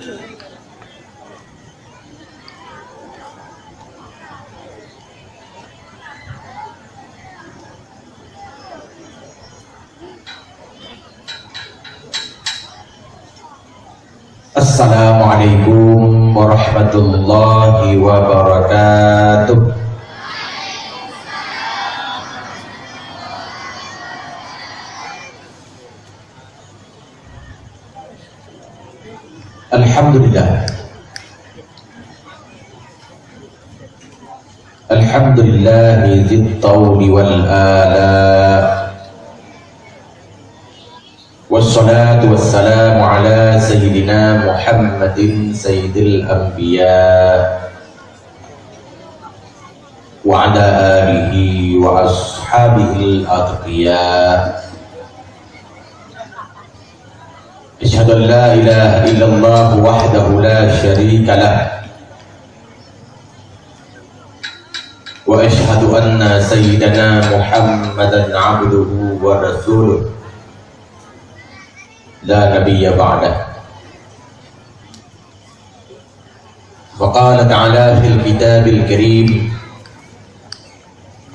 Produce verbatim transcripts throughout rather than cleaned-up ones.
Assalamualaikum warahmatullahi wabarakatuh. Alhamdulillah. Alhamdulillahi dzit tauli wal ala. Wassalatu wassalamu ala sayyidina Muhammadin sayyidil anbiya wa ala alihi wa ashabihil atqiya. Asyhadu an la ilaha illallah wahdahu la syarika lah. Wa asyhadu anna sayyidana Muhammadan abduhu wa rasuluh. La nabiyya ba'dah. Wa qala ta'ala fil kitabil karim,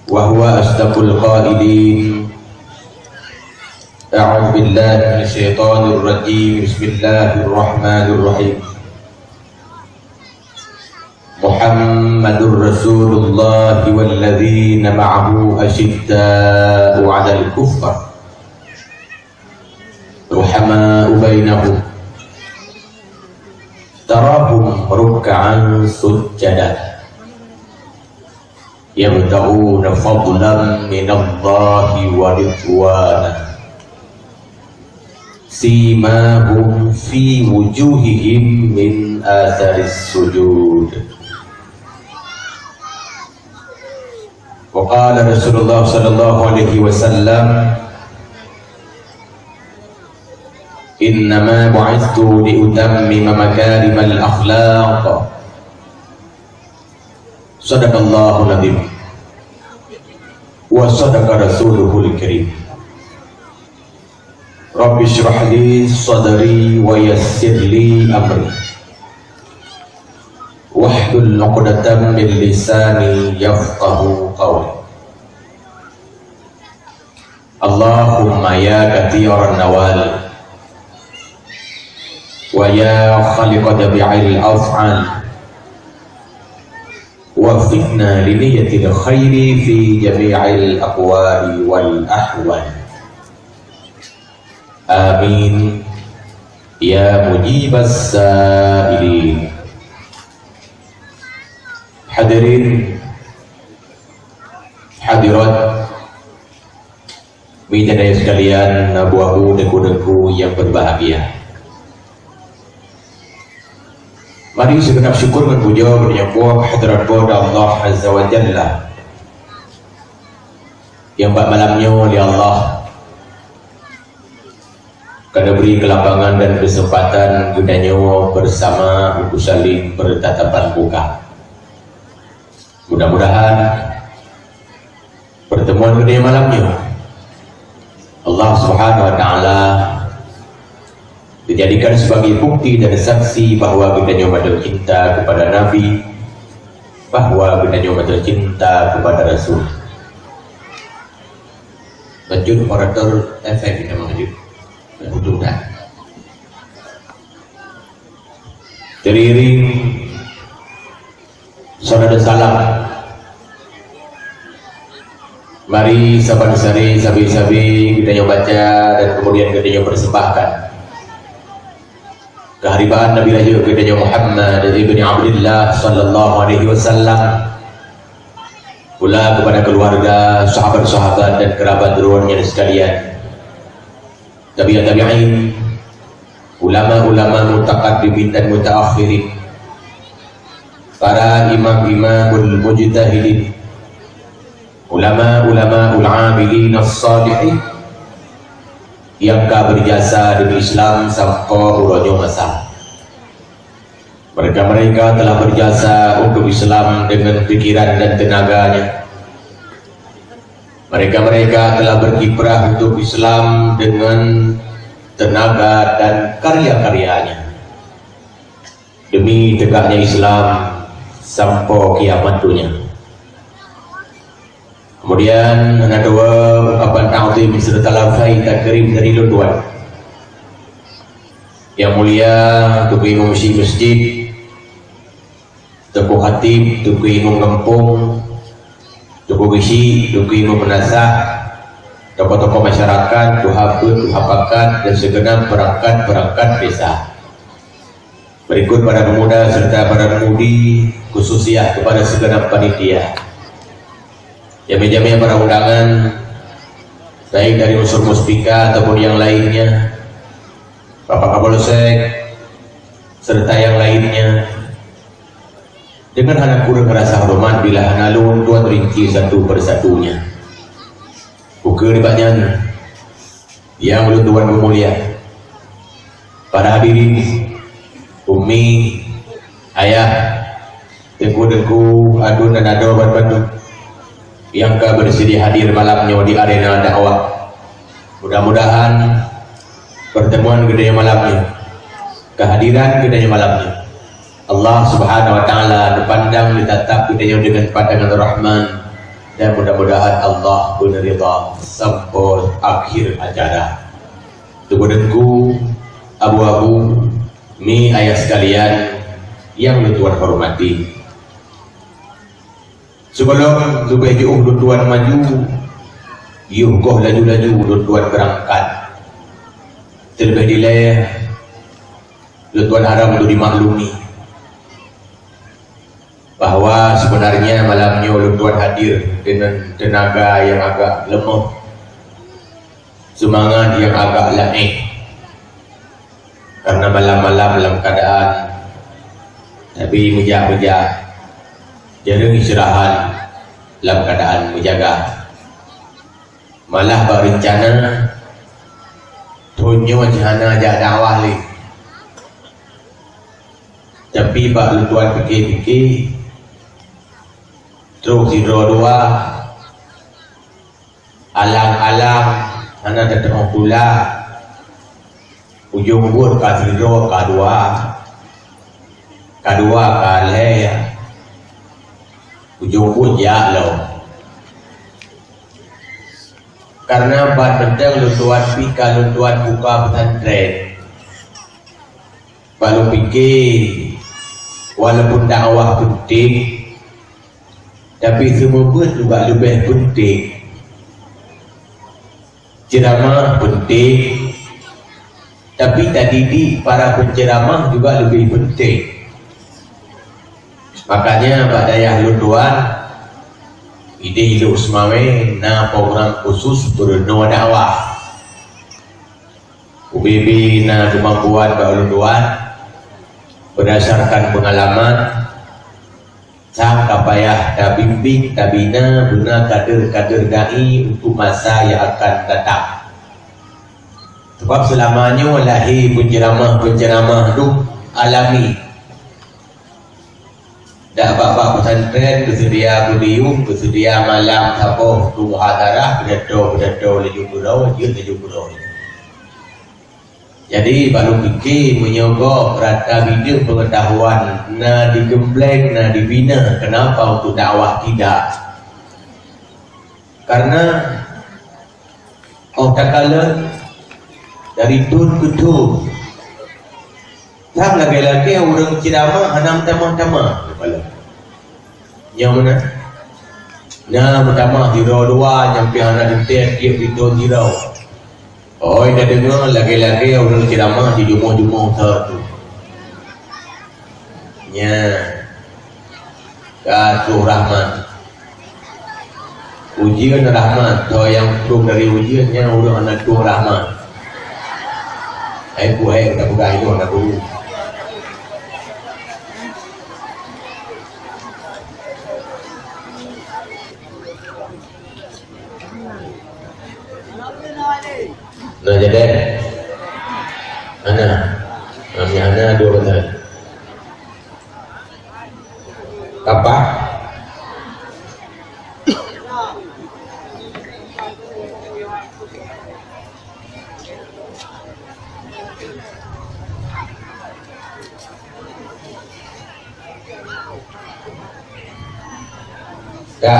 wa huwa asdaqul qailin. A'udzu billahi minasy syaithanir rajim. Bismillahirrahmanirrahim. Muhammadur Rasulullah walladzina ma'ahu asyidda'u 'alal kuffar ruhama'u bainahum, tarahum ruk'an sujjada, yabtaghuna fadlan minallahi wa ridwana, simahum fi wujuhihim min atharis sujud. Wa qala Rasulullah sallallahu alaihi wasallam, "Innama bu'itstu li utammima makarimal akhlaq." Sadaqallahul adzim. Wa sadaqa rasuluhul karim. Rabbi shrah li sadri wa yassir li amri. Wahlul 'uqdatam min lisani yafqahu qawli. Allahumma ya katsiran nawal, wa ya khaliqa jami'il af'al, waffiqna li niyyatil khairi fi jami'il aqwali wal ahwal. Amin. Ya mujibas sa'ilin. Hadirin, hadirat, mitra sekalian, abu-abu, teungku-teungku yang berbahagia. Mari sigeunap syukur ngon pujoe geutanyoe poh keu hadrat Po teu Allah Azza wa Jalla, nyang bak malam nyoe lé Allah ka neubri keulapangan dan keuseumpatan geutanyoe beusama untuk saling bertatapan muka. Mudah-mudahan pertemuan geutanyoe malam nyoe, Allah Subhanahu wa Taala dijadikan sebagai bukti dan saksi bahwa geutanyoe mantong cinta kepada Nabi, bahwa geutanyoe mantong cinta kepada Rasul. Lanjut, operator F M kita maju. Betul dah. Teriring saudara salam. Mari saban sari sabe-sabe geutanyoe baca dan kemudian geutanyoe persembahkan keuharibaan Nabi Raja geutanyoe Muhammad ibni Abdillah sallallahu alaihi wasallam. Pula kepada keluarga, sahabat-sahabat dan kerabat droeneuh sekalian. Tabi'ut tabi'in, ulama-ulama mutaqaddimin dan mutaakhirin, para imam-imamul mujtahidin, ulama-ulamaul amilin as-salihin nyang ka beujasa demi Islam sampoe uroe nyoe masa. Mereka-mereka telah berjasa untuk Islam dengan pikiran dan tenaganya. Mereka-mereka telah berkiprah untuk Islam dengan tenaga dan karya-karyanya. Demi tegaknya Islam sampoe kiamat dunia. Kemudian, hana dua ungkapan ta'zim serta lafai takrim dari lôn tuan. Yang mulia Teungku Imum Masjid, Teungku Khatib, Teungku Imum Gampông, Teungku Geuchik, Teungku Imum Meunasah, tokoh-tokoh masyarakat, tuha peuet, tuha pakat, dan segenap perangkat-perangkat desa. Berikut para pemuda serta para pemudi, khususnya kepada segenap panitia. Jamé-jamé para undangan, baik dari unsur Muspika ataupun yang lainnya, Bapak Kapolsek, serta yang lainnya, dengan hana kureueng rasa hormat bila hana lôn tuan rinci satu persatunya. Ukeue nibak nyan, nyang ulôn tuan peumulia, para hadirin, umi, ayah, teungku-teungku, aduen dan adoe banmandum nyang ka beuseudia hadir malam nyoe di arena dakwah. Mudah-mudahan pertemuan geutanyoe malam nyoe, kehadiran geutanyoe malam nyoe, Allah Subhanahu wa Taala geupandang, geutatap geutanyoe deungon pandangan Rahman, dan mudah-mudahan Allah beuneuridha sampoe akhir acara. Teungku-teungku, abu-abu, mi ayah sekalian nyang lôn tuan hormati. Sigohlom leubeh jiôh lôn tuan maju, yoh goh laju-laju lôn tuan beurangkat. Teuleubeh dilée, lôn tuan harab untuk dimaklumi bahwa sebenarnya malam nyoe lôn tuan hadir deungon teunaga nyang agak leumoh, seumangat nyang agak laéh. Karena malam-malam lam keadaan tabi meujak-meujak, jareueng istirahat lam keadaan meujaga. Malah bak reuncana thon nyoe hana jak dakwah lé. Tapi bak lôn tuan pike-pike, troh sidroe dua, alang-alang hana teuteumé pula. Ujong buet ka sidroe, ka dua, ka dua ka lhée, ujong buet jak lom. Karena ban mantong lôn tuan pih ka lôn tuan buka pesantren. Bak lôn pike, walaupun dakwah peunteng, tapi seumeubeuet juga leubeh peunteng. Ceuramah peunteng, tapi tadidik para peuceuramah juga leubeh peunteng. Makanya bak dayah lôn tuan, ideh Lhokseumawe na program khusus peurunoe dakwah. Ubé-bé na keumampuan bak ulôn tuan, berdasarkan pengalaman, sang ka payah tabimbing, tabina beuna kader-kader dai untuk masa nyang akan datang. Sebab seulama nyoe lahé peuceuramah-peuceuramah dum alami. Dak bak-bak pesantren beuseudia podium, beuseudia malam saboh untuk muhadharah, pidato-pidato laju keudroe, jeuet laju keudroe. Jadi, bak lôn pike meunyoe gob rata bideueng peungeutahuan na digembleng, na dibina, kenapa untuk dakwah tidak? Karena óh takalon dari thon keu thon, sang lagée-lagée ureuëng ceuramah hana meutamah-tamah. Nyang meunan, na meutamah sidroe dua nyang pih hana teuntée tieb di thon sidroe. Oi, tadeungoe lagée-lagée ureuëng ceuramah di jumoh-jumoh thon tu. Nyan ka troh rahmat. Ujeuen rahmat, soe nyang troh dari ujeuen nyan ureuëng hana troh rahmat. Hai buhai tapeugah ilôn hana guru. Na jadi? Hana. Masih hana dua belas. Kapah? Ka.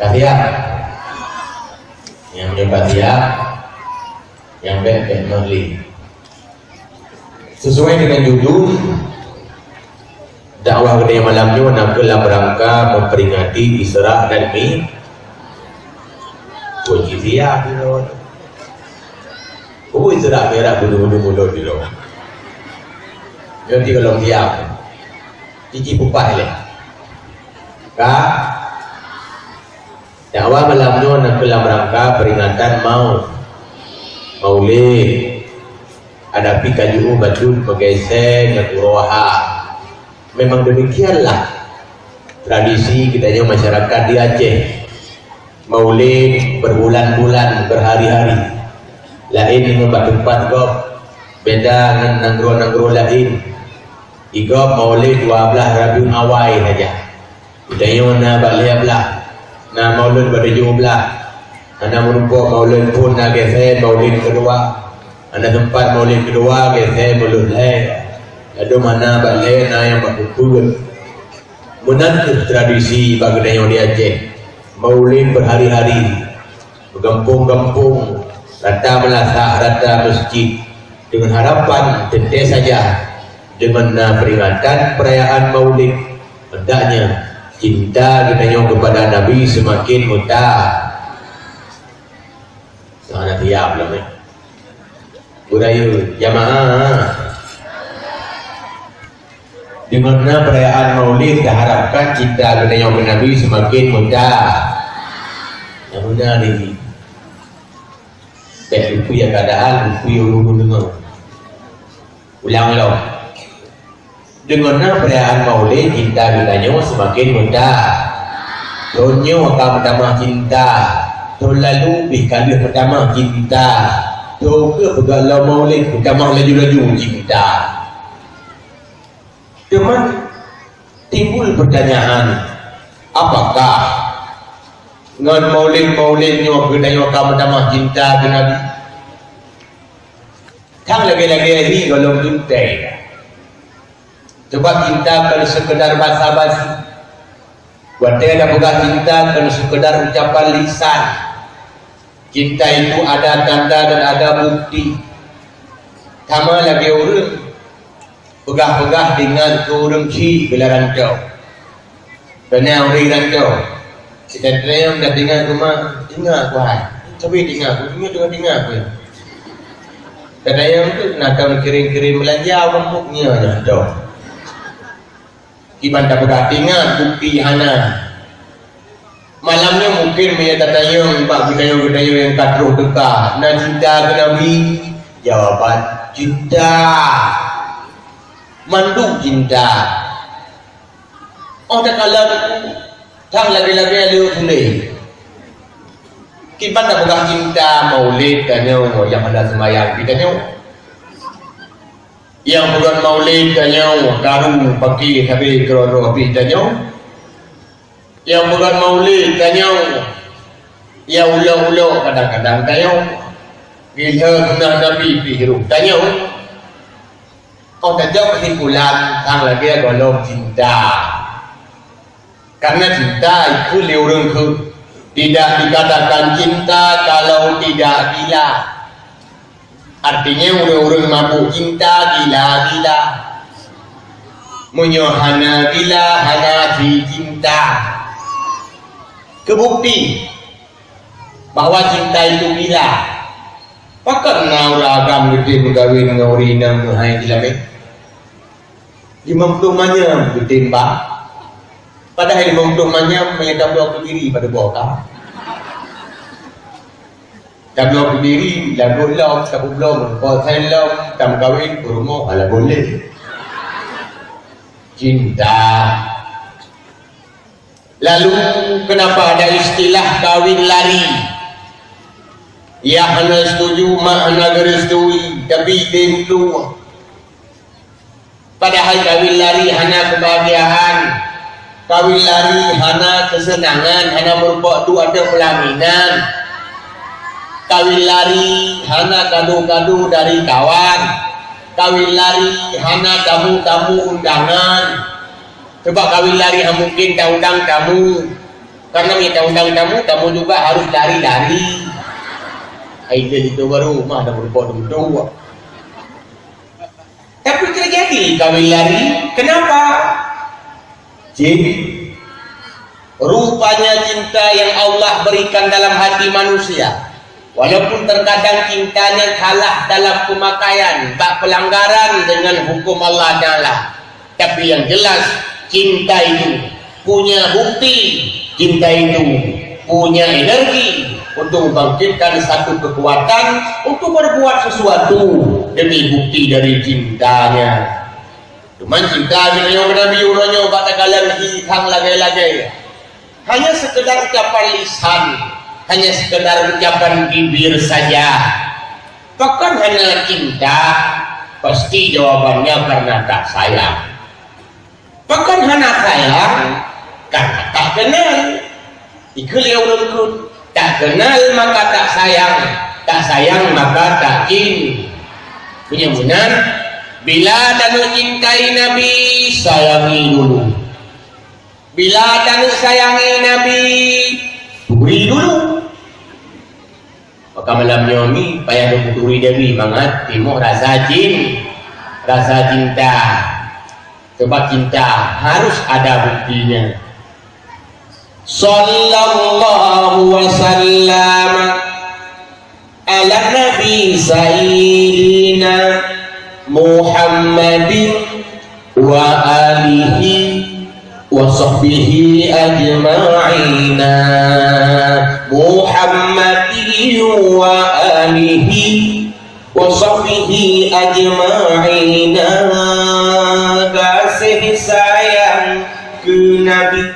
Ka siap? Nyang meunyoe ka siap, nyang bèk, bèk meuhli. Sesuai dengan judul dakwah geutanyoe malam nyoe, na kheueh lam rangka memperingati Isra dan Mi-, Puji siap, Bro. Oh, Isra Mi'raj bulu-bulu mulut, Bro. Jadi kalau siap, cici pupas lé. Ka? Dakwah malam nyoe na kheueh lam rangka peringatan mau-, Maulid. Ada pi ka jiôh bacut meugeusé ngon uroe ha. Memang demikianlah tradisi geutanyoe masyarakat di Aceh. Maulid berbulan-bulan, berhari-hari. Laén ngon bak teumpat gob, beda ngon nanggroe-nanggroe laén. Di gob Maulid dua blaih Rabiul Awai saja. Geutanyoe na bak lhèe blaih, na Maulid bak tujoh blaih. Hana meurumpok Maulid phôn na geusé Maulid keudua. Hana teumpat Maulid keudua geusé Maulid lhèe. Ladôm hana bak lhèe na nyang bak peuet. Meunan kheueh tradisi bak geutanyoe di Aceh. Maulid berhari-hari, beugampông-gampông, rata meulasah, rata meuseujid, deungon harapan teuntèe saja deungon na peringatan peurayaan Maulid, hendaknya cinta geutanyoe keupada Nabi seumaken meuta-, Hana siap lom, eh. Beurayeuk jamaah. Deungon na peurayaan Maulid, taharapkan cinta geutanyoe keu Nabi seumaken meuta-, Nyang meunan nyoe. Bèk lupa keadaan, lupa ureueng deungoe. Ulang lom. Deungon na peurayaan Maulid, cinta geutanyoe seumaken meuta-, Thôn nyoe ka meutamah cinta, thôn lalu pih ka lheueh meutamah cinta. Thôn keuh peugah lom Maulid, meutamah laju-laju cinta. Teuma timbul peurtanyaan, apakah ngon Maulid-Maulid nyoe geutanyoe ka meutamah cinta keu Nabi? Kan lagèe-lagèe hi gohlom teuntèe. Sebab cinta kon seukeudar basa-basi. Watèe tapeugah cinta kon seukeudar ucapan lisan. Cinta itu ada tanda dan ada bukti. Sama lagèe ureueng peugah-peugah teuingat keu ureueng chik geulah rantoe. Pernah ureueng rantoe, si Tantayong dah teuingat keu mak, teuingat keu hai. Tapi teuingat keu, teuingat, teuingat keu. Tantayong tu na tom kirém-kirém beulanja ureueng puk nyan rantoe. Kiban tapeugah teuingat, bukti hana. Malam nyoe mungken meunyoe tatanyong bak geutanyoe-geutanyoe nyang ka troh teuka, na cinta keu Nabi? Jawaban, cinta. Mandum cinta. Óh takalon, tan lagèe-lagèe lé ulèe. Kiban tapeugah cinta Maulid tanyoe nyang hana seumayang pih tanyoe. Nyang peugöt Maulid tanyoe karu paké sabe keudroe-droe pih tanyoe. Nyang peugöt Maulid tanyoe, nyang ulok-ulok kadang-kadang tanyoe. Geuhina Nabi pih rôh tanyoe. Óh tajak keusimpulan, tan lagèe gohlom cinta. Karena cinta ikheun lé ureueng kheun, tidak dikatakan cinta kalau tidak gila. Artinya ureueng-ureueng mabuk cinta gila-gila. Meunyoe hana gila, hana jicinta. Keu bukti bahwa cinta itu gila. Pakon na ureueng agam geutem meukawen ngon ureueng inong meuhai jilamet? Limong ploh manyam geutem bak. Padahai limong ploh manyam meunyoe tabloe keu diri padub boh ka. Tabloe keu diri lagot lom, tapubloe meurumpok sen lom, tameukawen peurumoh ala boleh. Cinta. Lalu, kenapa ada istilah kawin lari? Yah hana setuju, mak hana geurestui, tapi tem tuwoe. Padahai kawin lari hana kebahagiaan, kawin lari hana kesenangan, hana meurumpok tu ateueh peulaminan. Kawin lari hana kado-kado dari kawan. Kawin lari, hana tamu-tamu undangan. Sebab kawin lari han mungkin taundang tamu. Karena meunyo taundang tamu, tamu juga harus lari-lari. Ai, dia itu baru rumah dah berubah duduk. Tapi terjadi kawin lari. Kenapa? Jin. Rupanya cinta yang Allah berikan dalam hati manusia, walaupun terkadang cintanya kalah dalam pemakaian, bak pelanggaran dengan hukum Allah Taala, tapi yang jelas, cinta itu punya bukti, cinta itu punya energi untuk membangkitkan satu kekuatan untuk berbuat sesuatu demi bukti dari cintanya. Teuma cinta geutanyoe keu Nabi uroe nyoe bak takalon hi hang lagée-lagée. Hanya sekedar ucapan lisan, hanya sekedar ucapan bibir saja. Pakon hana cinta? Pasti jawabannya karena tak sayang. Pakon hana sayang? Karena tak kenal. Ikheun lé ureueng kheun, tak kenal maka tak sayang, tak sayang maka tak cin-, meunyoe meunan, bila taneuk cintai Nabi, sayangi dulu. Bila taneuk sayangi Nabi, turi dulu. Maka malam nyoe mi payah neuturi Nabi mangat timoh rasa cin-, rasa cinta. Sebab cinta harus ada buktinya. Sallallahu wa sallam ala Nabi Sayyidina Muhammadin wa alihi wa sahbihi ajma'ina. Muhammadin wa alihi wa sahbihi ajma'ina. Gaséh sayang keu Nabi.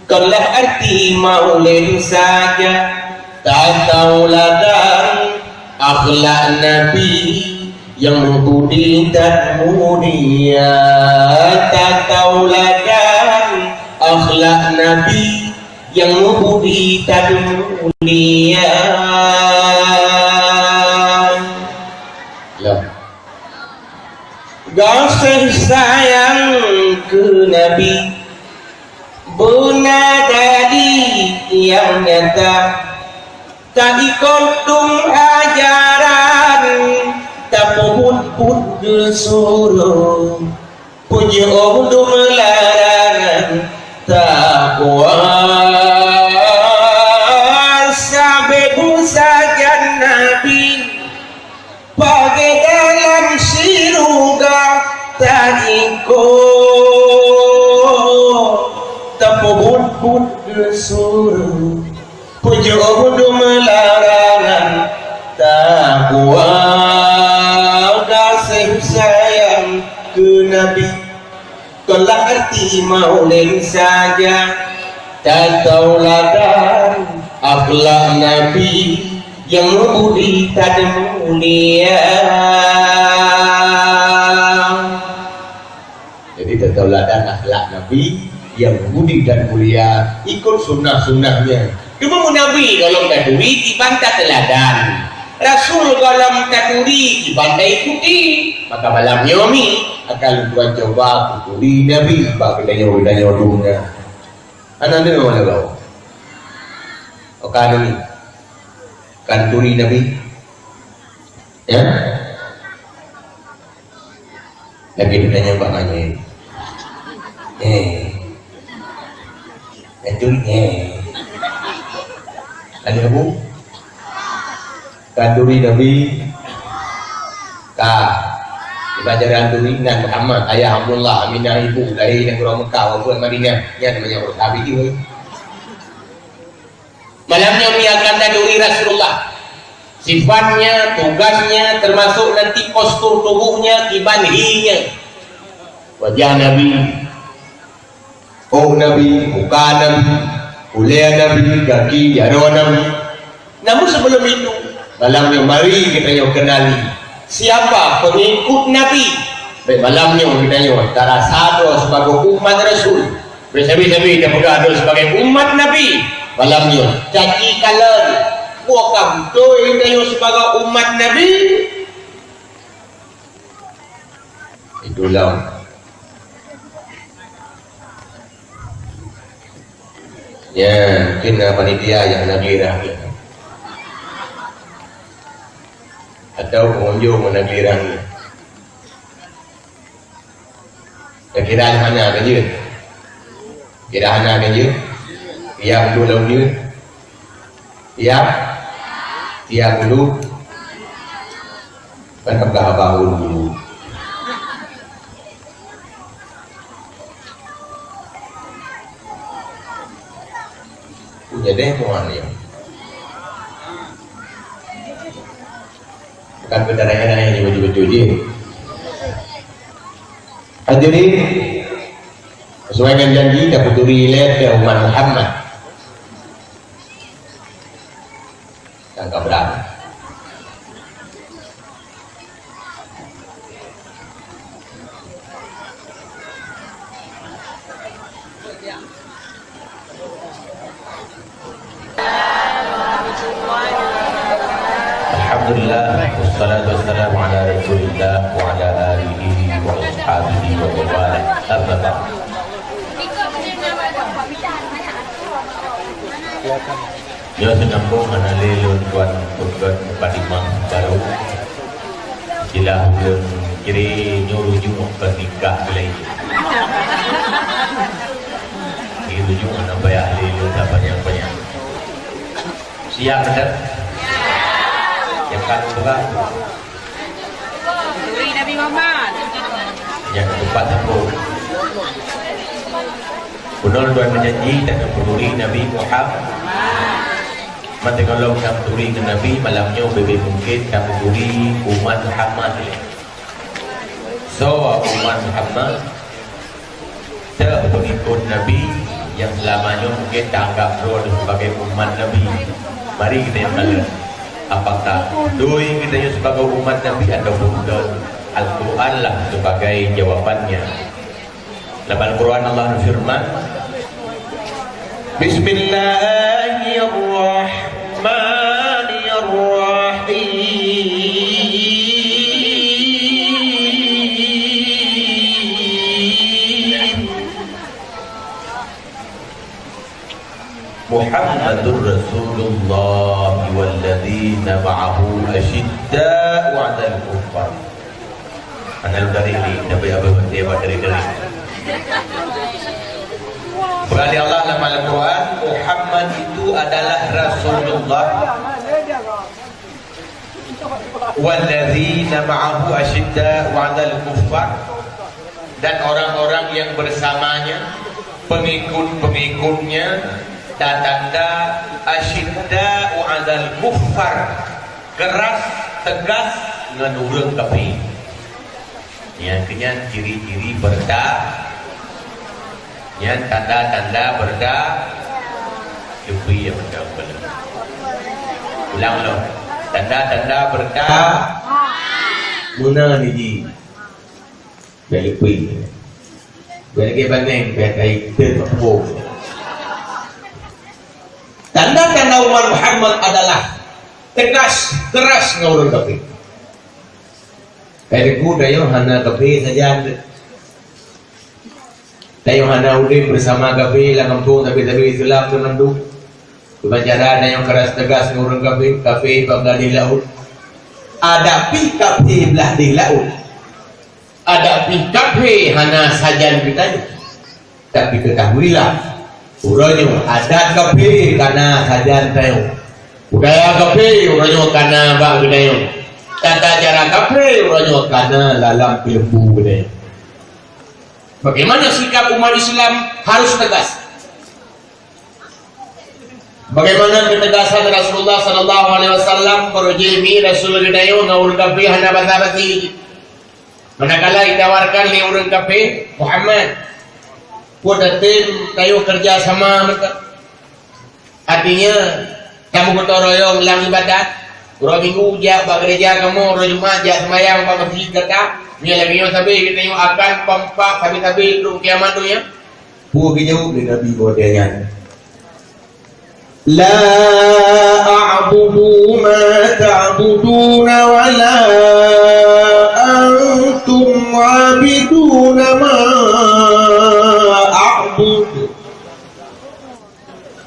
Kon lah arti maulid saja, tatauladan akhlak Nabi nyang meubudi dan mulia. Tatauladan akhlak Nabi nyang meubudi dan mulia. Lah. Gaséh sayang keu Nabi beuna dari nyang nyata. Taikot dum ajaran, tapeubuet buet geusuroh. Peujeuet dum larangan, takwa. Sabé busajan Nabi, pakai dalam siruga taikot, tapeubuet buet geusuroh. Peujeuet dum larangan, takwa. Gaséh sayang keu Nabi. Kon lah arti maulid saja, tatauladan akhlak Nabi nyang meubudi dan mulia. Jadi, tatauladan akhlak Nabi nyang meubudi dan mulia, ikut sunnah-sunnahnya. Cuma mun Nabi gohlom taturi, kiban tateuladan. Rasul gohlom taturi, kiban taikuti. Maka malam nyoe mi akan lôn cuba kuturi Nabi bak geutanyoe-geutanyoe dum nyan. Hana deungoe lé goe. Oka Nabi. Kan turi Nabi. Ya? Lagi ditanya Pak Manyet. Eh. Itu, eh. Ada bu? Kanduri Nabi. Ka. Di pelajaran turi nan Muhammad, ayah Abdullah, Aminah ibu, lahir di Nanggroe Mekah, wafat Madinah. Nyan namanya ureueng sahabat itu. Malam nyoe mi akan taduri Rasulullah. Sifatnya, tugasnya, termasuk nanti postur tubuhnya, kiban hinya. Wajah Nabi, oh Nabi, muka Nabi, ulée Nabi, gaki, jaroe Nabi. Namun sebelum itu, malam nyoe mari geutanyoe kenali siapa pengikut Nabi. Baik, malam nyoe geutanyoe tarasa droe sibagoe umat Rasul. Sabe-sabe tapeugah droe sibagai umat Nabi. Malam nyoe, caci kalon, peue ka beutôi tanyoe sibagai umat Nabi? Itu lom. Ya, mungkin na panitia nyang hana geuliran. Atau pengunjung nyang hana geuliran. Kira hana kan jeuet? Kira hana kan jeuet? Tiang dulu lom jeuet? Tiang? Tiang dulu? Kan abah-abah dulu. Jadi, mohon ya. Bukan peudaraih-daraih nyoe beutôi-beutôi jih. Hadirin, sesuai dengan janji, tapeuturi ilée keu umat Muhammad. Nyang ka brat. Alhamdulillah, wassalatu wassalamu ala Rasulillah wa ala alihi wa ashabihi wa man walah. Amma ba'd. Nyoe seunambong hana lé lôn tuan peugét mukadimah barô. Istilah ureuëng kiri nyoe rujuk keu nikah geuh. Ini rujuk hana payah lé lôn that panyang-panyang. Siap, betul? Siapkan betul. Turi Nabi Muhammad. Nyang keempat sambung. Bunoe tuan meujanji tapeuturi Nabi Muhammad. Mantong lom tapeuturi ngon Nabi, malam nyoe bebe mungkin tapeuturi umat Muhammad. So umat Muhammad? Teuh pengikut Nabi nyang seulama nyoe mungkin taanggap droe sebagai umat Nabi. Mari kita yang kalian. Apakah beutôi kita nyoe sebagai umat Nabi ataupun bukan? Al-Quran lah sebagai jawabannya. Dalam Al-Quran Allah berfirman, Bismillahirrahmanirrahim. Muhammadur Rasulullah walladzina ma'ahu asyidda'u 'alal kuffar. Hana lôn dari ni, tapi apa dia buat dari dari. Berkali Allah dalam Al-Quran, Muhammad itu adalah Rasulullah. Walladzina ma'ahu asyidda'u 'alal kuffar, dan orang-orang yang bersamanya, pengikut-pengikutnya, tanda-tanda asyidda'u 'alal kuffar, keras, tegas ngon ureuëng kafé. Nyan keunyan ciri-ciri beureuta-, nyan tanda-tanda beureuta-, cupi ya beureuta-, ulang lom. Tanda-tanda beureuta-, meunan jih. Bèk lupa. Bèk lagèe baneng, bèk kai teuh teupeue. Tanda-tanda umat Muhammad adalah tegas, keras ngon ureuëng kafé. Hai Teungku, tanyoe hana kafé sajan. Tanyoe hana udép bersama kafé lam gampông, tapi-tapi Islam tu mandum. Cuma cara tanyoe keras tegas ngon ureuëng kafé, kafé bak blah di laôt. Adak pih kafé blah di laôt. Adak pih kafé hana sajan geutanyoe. Tapi ketahuilah, uroe nyoe adat kafé kana sajan tanyoe. Budaya kafé uroe nyoe kana bak geutanyoe. Tata cara kafé uroe nyoe kana lam peuleumbu geutanyoe. Bagaimana sikap umat Islam harus tegas? Bagaimana ketegasan Rasulullah sallallahu alaihi wasallam, barô jih mi Rasul geutanyoe ngon ureuëng kafé hana basa-basi. Manakala ditawarkan lé ureuëng kafé, "Muhammad, peue tatem tanyoe kerja sama meuta?" Artinya, tameugotong royong lam ibadat. Uroe Minggu jak bak gereja kamoe, uroe Jumat jak seumayang bak masjid gata. Meunyoe lagèe nyoe sabe geutanyoe akan kompak sabe-sabe trok kiamat donya. Peue geujaweueb lé Nabi bak watèe nyan? La a'budu ma ta'buduna wa la antum عابدون ما أعبد.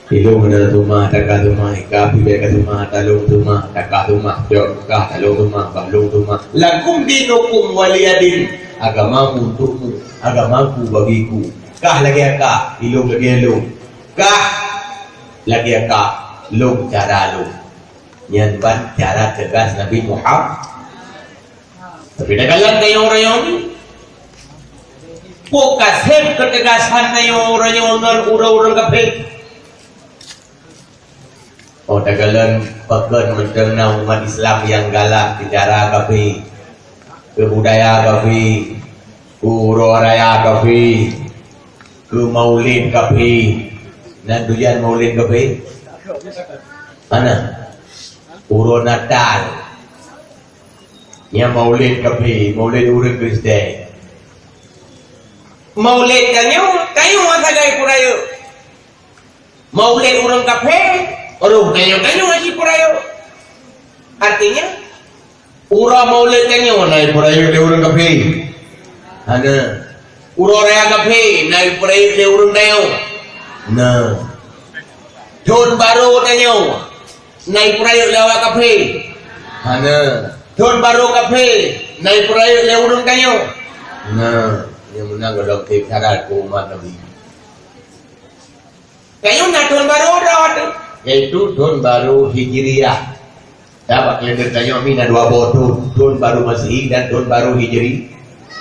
Ilôn hana teuma, taka teuma, ika pih bèk ka teuma, talôn teuma, taka teuma, jok kah, talôn teuma, bah lôn teuma. Lakum dinukum waliya din. Agamamu untukmu, agamaku bagiku. Kah lagèe kah, ilôn lagèe lôn. Kah lagèe kah, lôn cara lôn. Nyan ban cara teugas Nabi Muhammad. Tapi takalon tanyoe uroe nyoe, peue ka sép keuteugasan tanyoe uroe nyoe ngon ureueng-ureueng kafé? Oh, takalon pakon mantong na umat Islam nyang galak keu cara kafé, keu budaya kafé, keu uroe raya kafé, keu maulid kafé. Na tujuan maulid kafé? Hana. Uroe Natal. Nyan maulid kafé, maulid ureueng Kristen. Maulid tanyoe, tanyoe sagai peurayeuk. Maulid ureueng kafé, roh tanyoe, tanyoe hana jipeurayeuk. Artinya, uroe maulid tanyoe na jipeurayeuk lé ureueng kafé? Hana. Uroe raya kafé na jipeurayeuk lé ureueng tanyoe? Na. Thon barô tanyoe na jipeurayeuk lé awak kafé? Hana. Thon barô kafé na jipeurayeuk lé ureueng tanyoe? Na. Nyang meunan gohlom teuh syarat keu umat Nabi. Tanyoe na thon barô droe teuh, yaitu thon barô Hijriah. Sabab kalender tanyoe mi na dua boh thon, thon barô Masehi dan thon barô Hijri,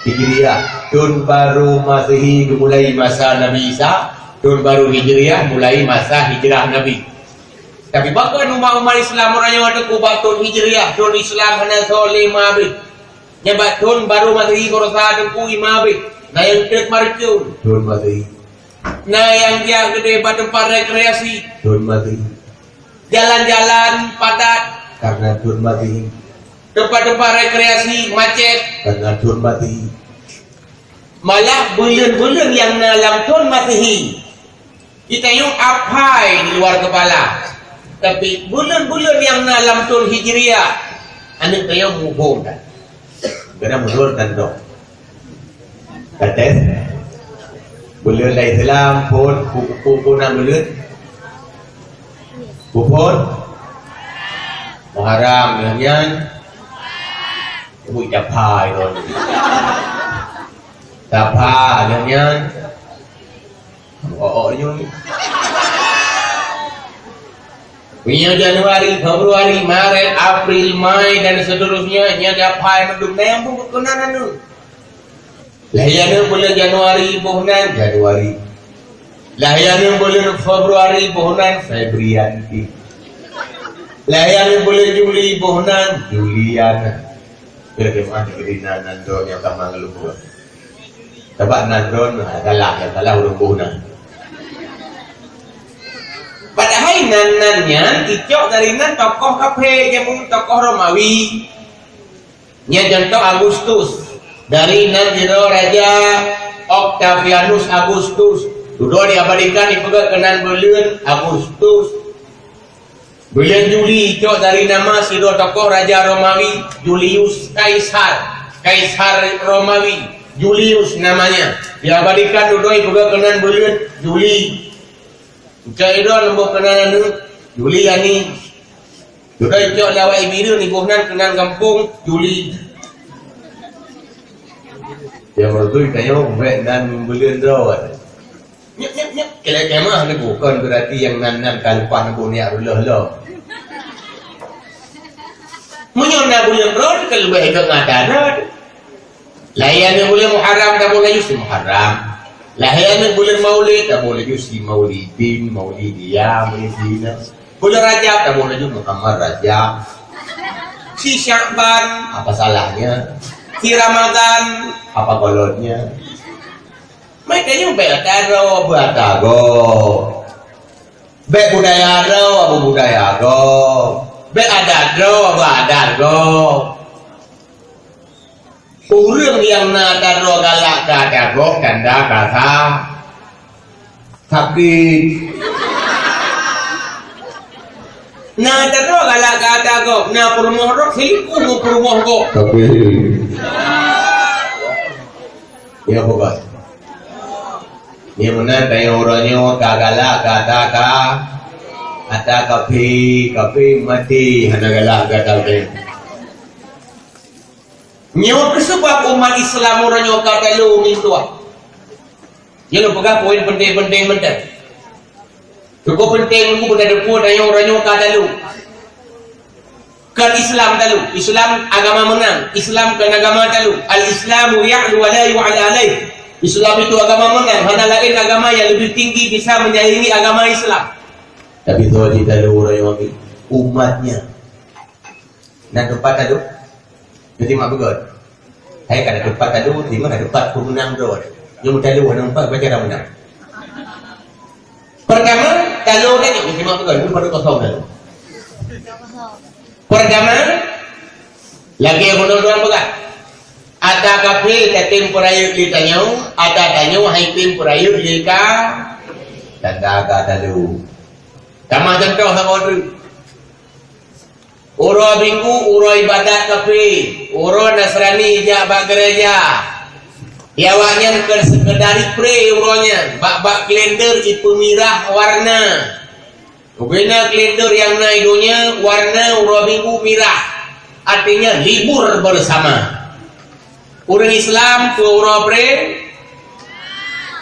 Hijriah. Thon barô Masehi geumulai masa Nabi Isa, thon barô Hijriah mulai masa hijrah Nabi. Tapi pakon umat-umat Islam uroe nyoe teuh bak thon Hijriah, thon Islam hana soe lé ma abéh. Nyan bak thon barô Masehi baroesa teungku ima abéh. Na nyang trép marcon, thon Masehi. Na nyang jak keudéh bak teumpat rekreasi, thon Masehi. Jalan-jalan padat, karena thon Masehi. Teumpat-teumpat rekreasi macet, karena thon Masehi. Malah buleuen-buleuen nyang na lam thon Masehi, geutanyoe aphai di luar keupala. Tapi buleuen-buleuen nyang na lam thon Hijriah, aneuk tanyoe muphom that. Kadang muphom that dong. Kates. Buleuen lam Islam phon, pu-, pu-, pu-, na buleuen? Pu-, phon? Muharram, lheueh nyan? Ui, Safar, lheueh nyan? Oh, oh, nyoe. Punya Januari, Februari, Maret, April, Mai, dan seterusnya, nya dapai mandum na nyang pun keunan anu. Lahé aneuk buleuen Januari, boh nan Januari. Lahé aneuk buleuen Februari, boh nan Febrianti. Lahé aneuk buleuen Juli, boh nan Juliana. Kira-kira mah negeri nan, nan droe nyang ka mangat lumpur. Sabab nan droe, ha, galak, nyang salah ureueng boh nan. Padahai nan-nan nyan icok dari nan tokoh kafé, jameun tokoh Romawi. Nyan contoh Agustus. Dari nan sidroe raja Octavianus Agustus. Dudoe diabadikan dipeugah keunan buleuen Agustus. Buleuen Juli cok dari nama sidroe tokoh raja Romawi, Julius Kaisar. Kaisar Romawi, Julius namanya. Diabadikan dudoe ipeugah keunan buleuen Juli. Cok idon leumbôh keunan aneuk, Juliani. Dudoe cok lawai bireuen iboh nan keunan gampông, Juli. Nyang beutôi tanyoe bèk nan buleuen droe. Nyek, nyek, nyek. Keu lagèe meuh neubukon beurati nyang nan-nan ka leupah neubôh nyak reuloh lom. Meunyoe na buleuen rot, keu leubèh geuh ngata rot. Lahé aneuk buleuen Muharram, taboh laju si Muharram. Lahé aneuk buleuen Maulid, taboh laju si Maulidin, Maulidiyah, Maulidina. Buleuen Rajab, taboh laju Muhammad Rajab. Si Syakban, apa salahnya? Si Ramadan, apa golonnya? Meukeunyoe bèk ata droe beuata gob. Bèk budaya droe bubudaya gob. Bèk adat droe beuadat gob. Ureueng nyang na ata droe galak keu ata gob tanda ka sa-, sakét. Na ata droe galak keu ata gob, na peurumoh droe silingkuh ngon peurumoh gob. Sakét. Ya bukan. Nyang meunan tanyoe uroe nyoe ka galak gata ka, ata kafé, kafé maté hana galak gata tanyoe. Nyoe keuh sabab umat Islam uroe nyoe ka talu mintuah. Nyoe lôn peugah poin penting-penting mantong. Cukup penting untuk beuteupeue tanyoe uroe nyoe ka talu. Kon Islam talu. Islam agama meunan. Islam kon agama talu. Al-Islamu ya'lu wa la yu'la alaih. Islam itu agama meunan. Hana laén agama yang lebih tinggi bisa menyaingi agama Islam. Tapi soe jitalu uroe nyoe umatnya. Na teumpat talu? Jadi mak beugöt. Hai ka na teumpat talu, di mana teumpat pemenang droe. Nyang talu hana empat baca dah menang. Pertama, talu tadi, jadi mak beugöt, dulu pada kosong talu. Pertama, lagèe bunoe tuan peugah. Ata kafé tatem peurayeuk lé tanyoe, ata tanyoe hai tem peurayeuk lé ka. Tanda ka talu. Tamah contoh saboh treuk. Uroe Minggu, uroe ibadat kafé, uroe Nasrani jak bak gereja. Ya, awaknyan kon seukeudar ipré uroe nyan, bak-bak kalender ipeumirah warna. Bubena kalender nyang na i donya, warna uroe Minggu mirah, artinya libur bersama. Ureuëng Islam keu uroe pré,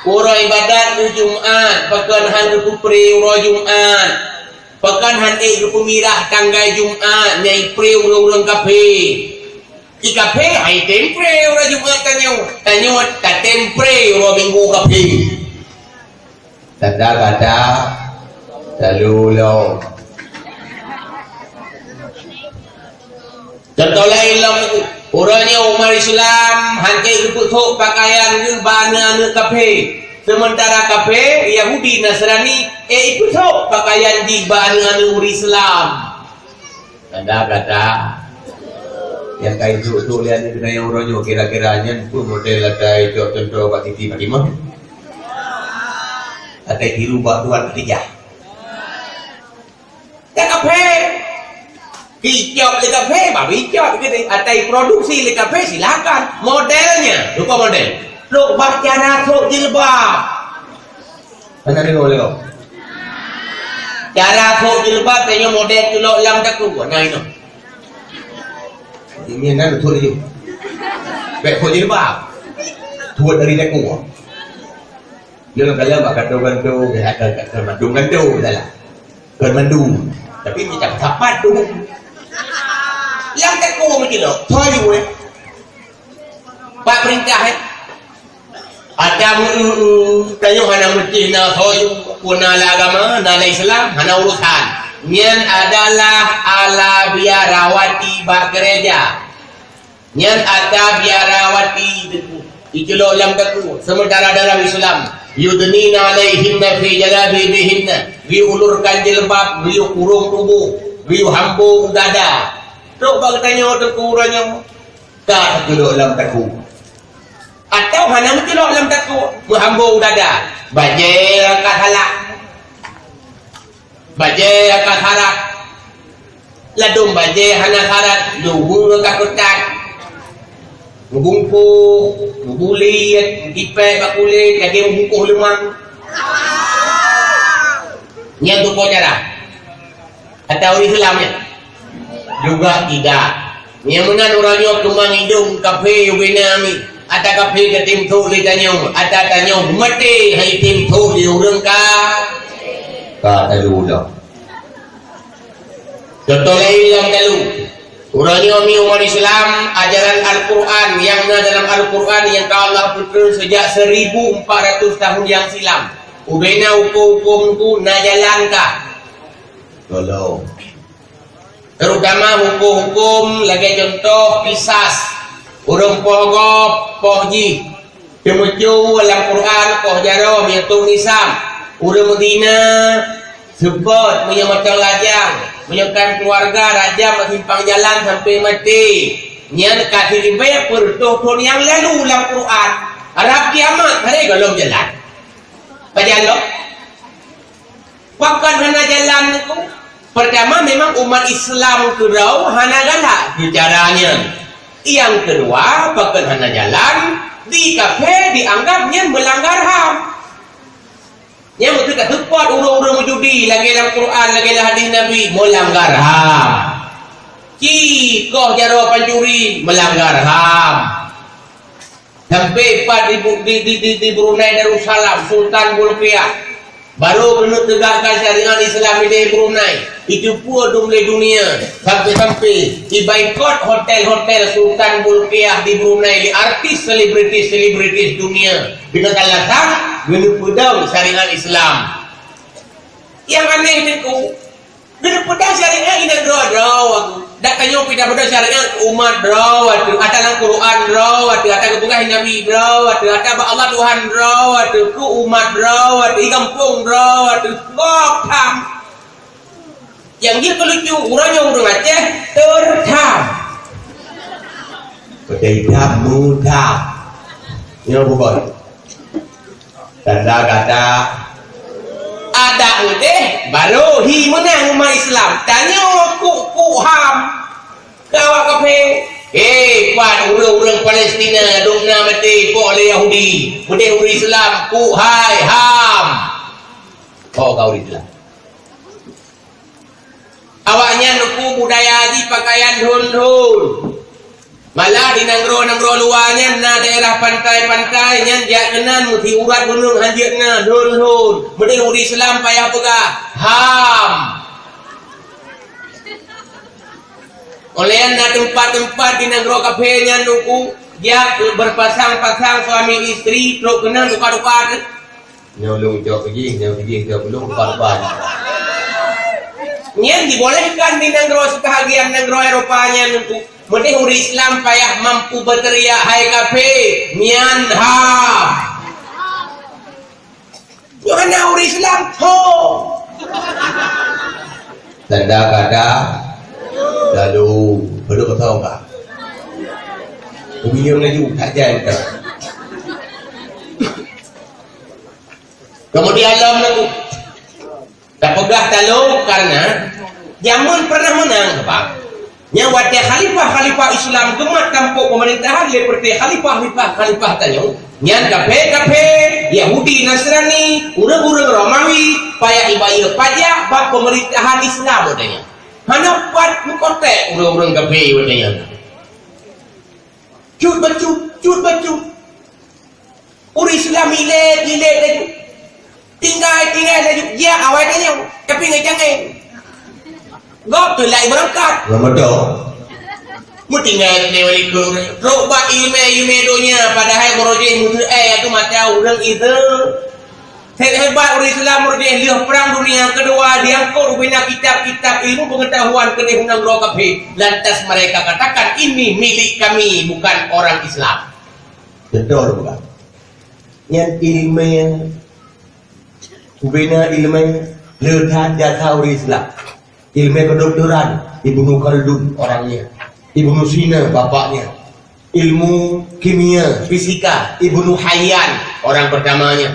uroe ibadat keu Jumat, pakon han geupeupré uroe Jumat, pakon han ék geupeumirah tanggai Jumat nyang ipré ureuëng-ureuëng kafé. Di kafé hai tem pré uroe Jumat tanyoe, tanyoe tatem pré uroe Minggu kafé. Tanda gata talu lom. Contoh laén lom, uroe nyoe umat Islam han ék geupeuthok pakaian geuh bak aneuëk-aneuëk kafé, seumeuntara kafé, Yahudi, Nasrani ék ipeuthok pakaian jih bak aneuëk-aneuëk ureuëng Islam. Tanda gata. Nyang ka ituek-tuek lé aneuëk geutanyoe uroe nyoe kira-kira nyan peue model ata icok contoh bak Siti Fatimah? Ata tiru bak Tuan Khadijah. Ka kafé. Icok lé kafé, baru icok gitu. Ata iproduksi lé kafé, silakan. Modelnya, rupa model. Lok bah cara sok jilbab. Hana deungoe lé kau. Cara sok jilbab tanyoe model culok lam takue. Nah, inoe. Ini nan betul je. Bèk sok jilbab. Tuet dari takue. Dia dalam bak kantô-kantô, bèk ada kantô mandum-kantô dalam. Kon mandum. Tapi macam sapat tu. Lam takue meuculok. Soe yue, eh? Bak peurintah, eh? Ata meu-, eu-, eu-, tanyoe hana meusti na soe yue, peue na lam agama, na lam Islam, hana urusan. Nyan adalah ala biarawati bak gereja. Nyan ata biarawati iculok lam takue, seumeuntara dalam Islam, yudnina alaihinna fi jalabibihinna, geuyue ulurkan jilbab, geuyue kurong tuboh, geuyue hambo u dada. Trok bak geutanyoe teungku uroe nyoe, ka teuculok lam takue. Atau hana meuculok lam takue, meuhambo u dada, bajèe ka salah. Bajèe ka sarat. Ladôm bajèe hana sarat, luweue ka keutat. Meubungkôh, meubuliet, meutipék bak kulét, lagèe meubungkôh leumang. Nyan tupo cara. Ata ureueng Islam nyan? Juga tidak. Nyang meunan uroe nyoe keumang idong kafé ubena mi. Ata kafé ka tem thok lé tanyoe, ata tanyoe maté hai tem thok lé ureueng ka, ka talu dah. Contoh laén nyang talu. Uroe nyoe mi umat Islam, ajaran Al-Quran nyang na dalam Al-Quran nyang ka Allah peutreun sejak seribu empat ratus tahun nyang silam. Ubena huköm-huköm tu na jalan ka. Tolong. Terutama huköm-huköm lagèe contoh kisas. Ureueng poh gob, poh jih. Teumeucue lam Quran poh jaroe meunyoe tông nisab. Ureueng meuzina, seubot meunyoe mantong lajang, meunyoe kon keuluwarga rajam bak simpang jalan sampoe maté. Nyan ka siribèe peureutôh thôn nyang lalu lam Quran. Rab kiamat hana gohlom jalan. Pajan lom? Pakon hana jalan niko? Pertama, memang umat Islam keudroe hana galak keu cara nyan. Nyang keudua, pakon hana jalan? Di kafé dianggap nyan meulanggar ham. Nyan beutôi ka seupôt ureuëng-ureuëng meujudi lagée lam Quran, lagée lam hadis Nabi, meulanggar ham. Ci koh jaroe pancuri, meulanggar ham. Sampai pat di, Bu- di, di, di, di Brunei Darussalam, Sultan Bolkiah. Baru keuneuk teugakkan syariat Islam di Brunei. Itu pun dum lé dunia. Sampai-sampai diboikot hotel-hotel Sultan Bolkiah di Brunei lé artis selebritis-selebritis dunia. Dengan alasan geuneuk peudong syariat Islam. Yang aneh itu, Geuneuk peudong syariat inong droe-droe aku. Dak tanyoe pih tapeudong syariat umat droe ateueh, ata lam Quran droe ateueh, ata geupeugah Nabi droe ateueh, ata bak Allah Tuhan droe ateueh, keu umat droe ateueh, i gampông droe ateueh. Gob tham. Nyang jeuet keu lucu, uroe nyoe ureuëng Aceh teutham. Peudong tham, mutham. Nyoe bukon. Tanda kata adak udeh baru hi meunang umat Islam. Tanyoe kuk-kuk ham. Keu awak kafé. Eh, pat ureuëng-ureuëng Palestina dum na maté po lé Yahudi. Udeh ureuëng Islam kuk hai ham. Oh, kau ureuëng Islam. Awaknyan teungku budaya jih pakaian thon-thon. Malah di nanggroe-nanggroe luwa nyan na daerah pantai-pantai nyan jak keunan meusiurat gunong hanjeuet na thon-thon. Meudeh ureuëng Islam payah peugah, ham. Oleh na teumpat-teumpat di nanggroe kafé nyan teungku jak beupasang-pasang suami istri trok keunan tuka-tuka. Nyoe lôn cok keujih, nyoe keujih cok lôn, ban-ban. Nyan dibolehkan di nanggroe seubahagian nanggroe Eropa nyan teungku. Meudeh ureuëng Islam payah mampu beuteriak, "Hai kafé, nyan ha!" Nyoe hana ureuëng Islam, ho! Tanda kata, lalu, padum beutôi ka. Ubiyong laju, tak jai ka. Keumudian lom teungku, tapeugah talo karena jameun pernah meunang, Pak. Nyang watée khalifah-khalifah Islam geumat tampok peumeurintah lé peureté khalifah-khalifah tanyoe, nyan kafé-kafé, Yahudi, Nasrani, ureuëng-ureuëng Romawi, payah ibayeue pajak bak peumeurintah Islam watée nyan. Hana pat meukoték ureuëng-ureuëng kafé watée nyan. Cut bacut, cut bacut. Ureuëng Islam ilée-ilée laju. Tinggai-tinggai laju. Jiak awai tanyoe, tapi ngon cangéng. Gob teulai beurangkat. Ngon moto. Meutinggai lé wali keu. Trok bak iéleumé-iéleumé donya, padahai meurojih meuteuai ateueh mata ureuëng Islam. Hebat-hebat ureuëng Islam meurojih lheueh Perang Dunia Keudua diangkot ubena kitab-kitab ilmu pengetahuan keudeh u nanggroe kafé. Lantas mereka katakan, "Ini milik kami, bukan orang Islam." Beutôi bukan? Nyan iéleumé, ubena iéleumé le that jasa ureuëng Islam. Iéleumé kedokteran, Ibnu Khaldun orangnya. Ibnu Sina bapaknya. Ilmu kimia, fisika, Ibnu Hayyan orang pertamanya.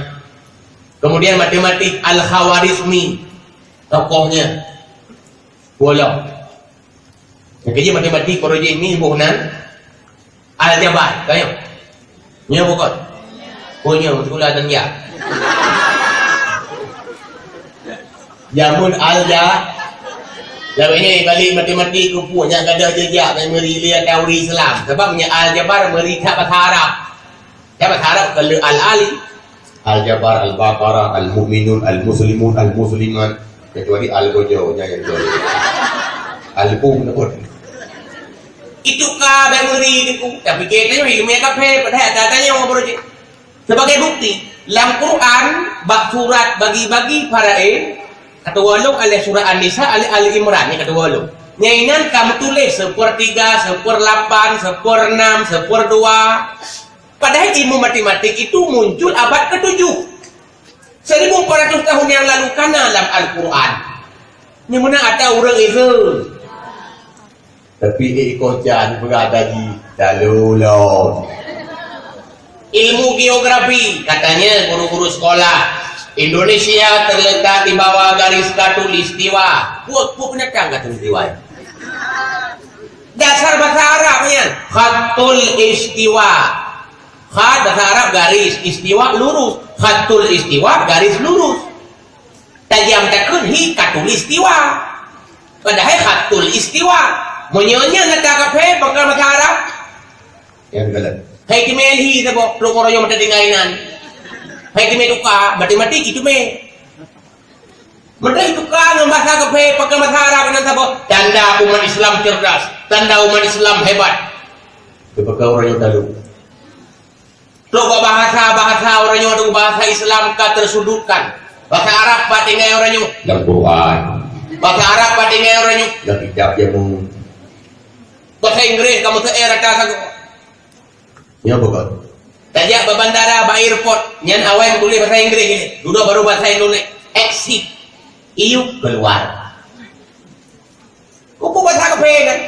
Kemudian matematik, Al-Khawarizmi tokohnya. Bola. Nyang keujeuet matematik, projek mi boh nan aljabar, ka nyoe? Nyoe bukon? Oh, nyoe, sikula dan ya. Jameun alja-, lawan nyoe balik matematik keupeue nyang gadôh jeujak bak meuri lé teori Islam. Sabab nyan aljabar meuri that basa Arab. Siapa harap kalau Al-Ali? Al-Jabbar, Al-Baqarah, Al-Mu'minun, Al-Muslimun, Al-Muslimat. Kecuali Al-Gojo, jangan Gojo. Al-Bum pun. Itu ka bak meuri itu. Tapi kita ilmu kafé, padahai tak tanya orang berujung. Sebagai bukti, lam Quran, bak surat bagi-bagi Faraid, kata walong oleh surah An-Nisa, oleh Ali Imran, ni kata walong. Nyainan kamu tulis sepertiga, seperlapan, seperenam, seperdua. Padahai ilmu matematik itu muncul abad ketujuh. Seribu empat ratus tahun yang lalu kana lam Al-Quran. Nyang meunan ata ureuëng Islam. Tapi eh, iko can peugah tadi, lalu lom. Ilmu geografi, katanya guru-guru sekolah, Indonesia terletak di bawah garis khatulistiwa. Buat, buat pendatang khatulistiwa. Dasar bahasa Arab nyan, khatul istiwa. Khat bahasa Arab garis, istiwa lurus. Khatul istiwa garis lurus. Tajam takheun hi khatul istiwa. Padahai khatul istiwa. Meunyoe nyan ata kaphé, pakon bahasa Arab? Nyang galak. Hai teumé hi saboh, lôn uroe nyoe mata tinggai nan. Hai teumé tuka, mati-mati cit teumé. Meuteuk tuka ngon bahasa kaphé, pakon bahasa Arab nan saboh. Tanda umat Islam cerdas, tanda umat Islam hebat. Teupeugah uroe nyoe talu. Trok bak bahasa-bahasa uroe nyoe, bahasa Islam ka tersudutkan. Bahasa Arab bak tinggai uroe nyoe. Lam Quran. Bahasa Arab bak tinggai uroe nyoe. Lam kitab jamu. Bahasa Inggris kamoe seu'é rata sagoe. Nyoe bukon. Tajak bak bandara, bak airport, nyan awai meutuléh bahasa Inggris. Dudoe baru bahasa Indonesia. Exit. Iyu keluar. Kupu bahasa kaphé kan?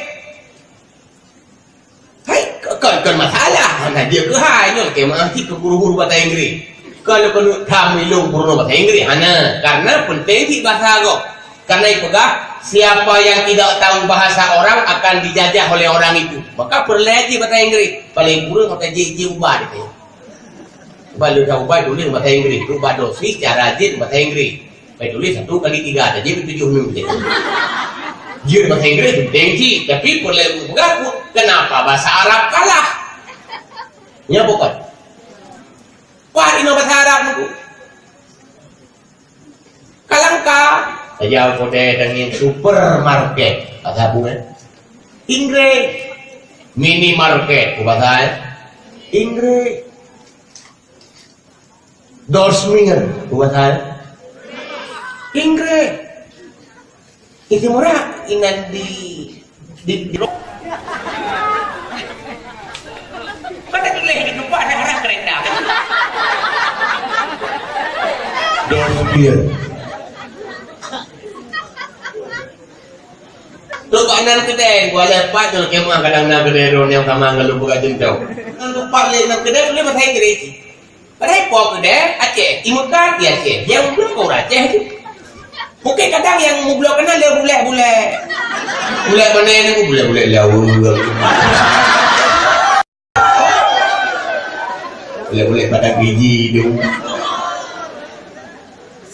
Hai, kon, kon masalah. Hana jeuet keuhai nyoe, keu meu'ah cit keu guru-guru bahasa Inggris. Kon keuneuk tham ilong peurunoe bahasa Inggris, hana. Karena penting cit bahasa gob. Karena ipeugah, siapa yang tidak tahu bahasa orang akan dijajah oleh orang itu. Maka peureulèe cit bahasa Inggris. Paléng kureueng maka jih, jih ubat itu. Ubat leuka ubat tuléh bahasa Inggris. Ubat dosis cara jih bahasa Inggris. Pai tuléh satu kali tiga saja, tujuh enam saja. Jeuet bahasa Inggris penting cit, tapi peureulèe peugah, kenapa bahasa Arab kalah? Nya bukon. Wah, inoe bahasa Arab niku. Kalangka. Saja kodai tangieng supermarket. Bahasa apa, eh? Inggris. Minimarket, bahasa, eh? Inggris. Dorsmir, bahasa, eh? Inggris. Itu murah inan di, di, di. Kata tulis di tempat ada orang kereta. Dorsmir. Trok bak nan keudè, dua lhèe pat tu keumaih kadang na keudè droeneuh nyang sama ngon lôn peugah cuntoh. Ngon lôn pat lé nan keudè tuléh bahasa Inggris. Padahai po keudè Aceh, i Mekah di Aceh. Nyang bloe ka ureueng Aceh tu. Mungken kadang nyang meubloe keunan lé bulèe-bulèe. Bulèe pane ni, bulèe-bulèe lawa. Bulèe-bulèe padang biji tu.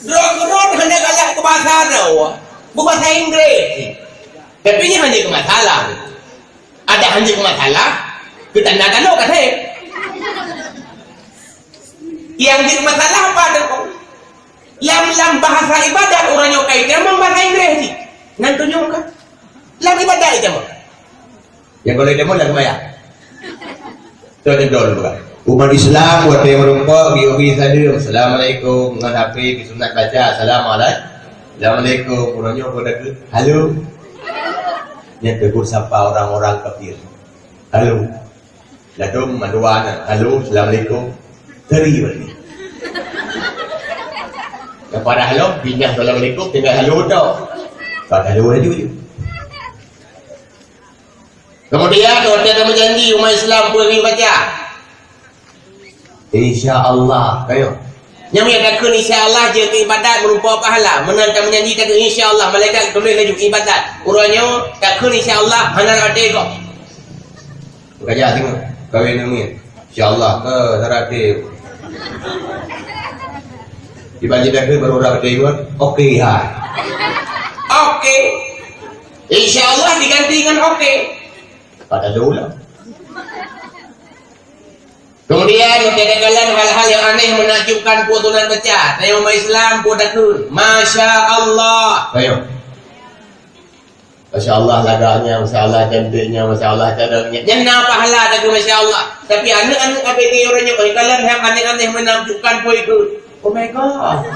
Droe keudroe hana galak keu bahasa droe, beubahasa Inggris. Tapi nyan hana keu masalah. Ada hana keu masalah, keu tanda tanoh ka sép. Nyang jeuet masalah apa tu? Lam, lam bahasa ibadat ureueng nyoe ka itamong bahasa Inggris cit. Nan tunyok ka. Lam ibadat itamong. Nyang boleh itamong lam sembahyang. Tu ada dol bukan. Umat Islam buat yang merumpok, bi ubi salam. Assalamualaikum. Ngon H P, bi sunat baca. Assalamualaikum. Assalamualaikum. Ureueng nyoe pun dah ke, halo. Nyan tegur sapa orang-orang kafir. Halo. Ladom mandua na. Halo, assalamualaikum. Teri balik. Nyang pada halo, pindah assalamualaikum, tinggal halo tok. Pada halo laju je. Kemudian, watèe tameujanji umat Islam peue baca? Insya Allah, ayo. Nyang takheun insya Allah jeuet keu ibadat meurumpok pahala. Meunan tameujanji takheun insya Allah, malaikat tuléh laju ibadat. Uroe nyoe takheun insya Allah hana rate kok. Peukajak tengok, kawin nangin. Insya Allah, ke rate. Ibadat takheun baru rate kan. Oke, hai. Oke. Insya Allah diganti dengan oke. Pada dulu lah. Kemudian, kadang-kadang hal-hal yang aneh menakjubkan peue tunan baca. Tanyong umat Islam, peue takheun. Masya Allah. Ayo. Masya Allah lagaknya, Masya Allah cantiknya, Masya Allah cadangnya. Nyan na pahala takheun Masya Allah. Tapi aneuk-aneuk A B G ureueng nyoe, oi, kalon nyang aneh-aneh menakjubkan peue itu. Oh my God.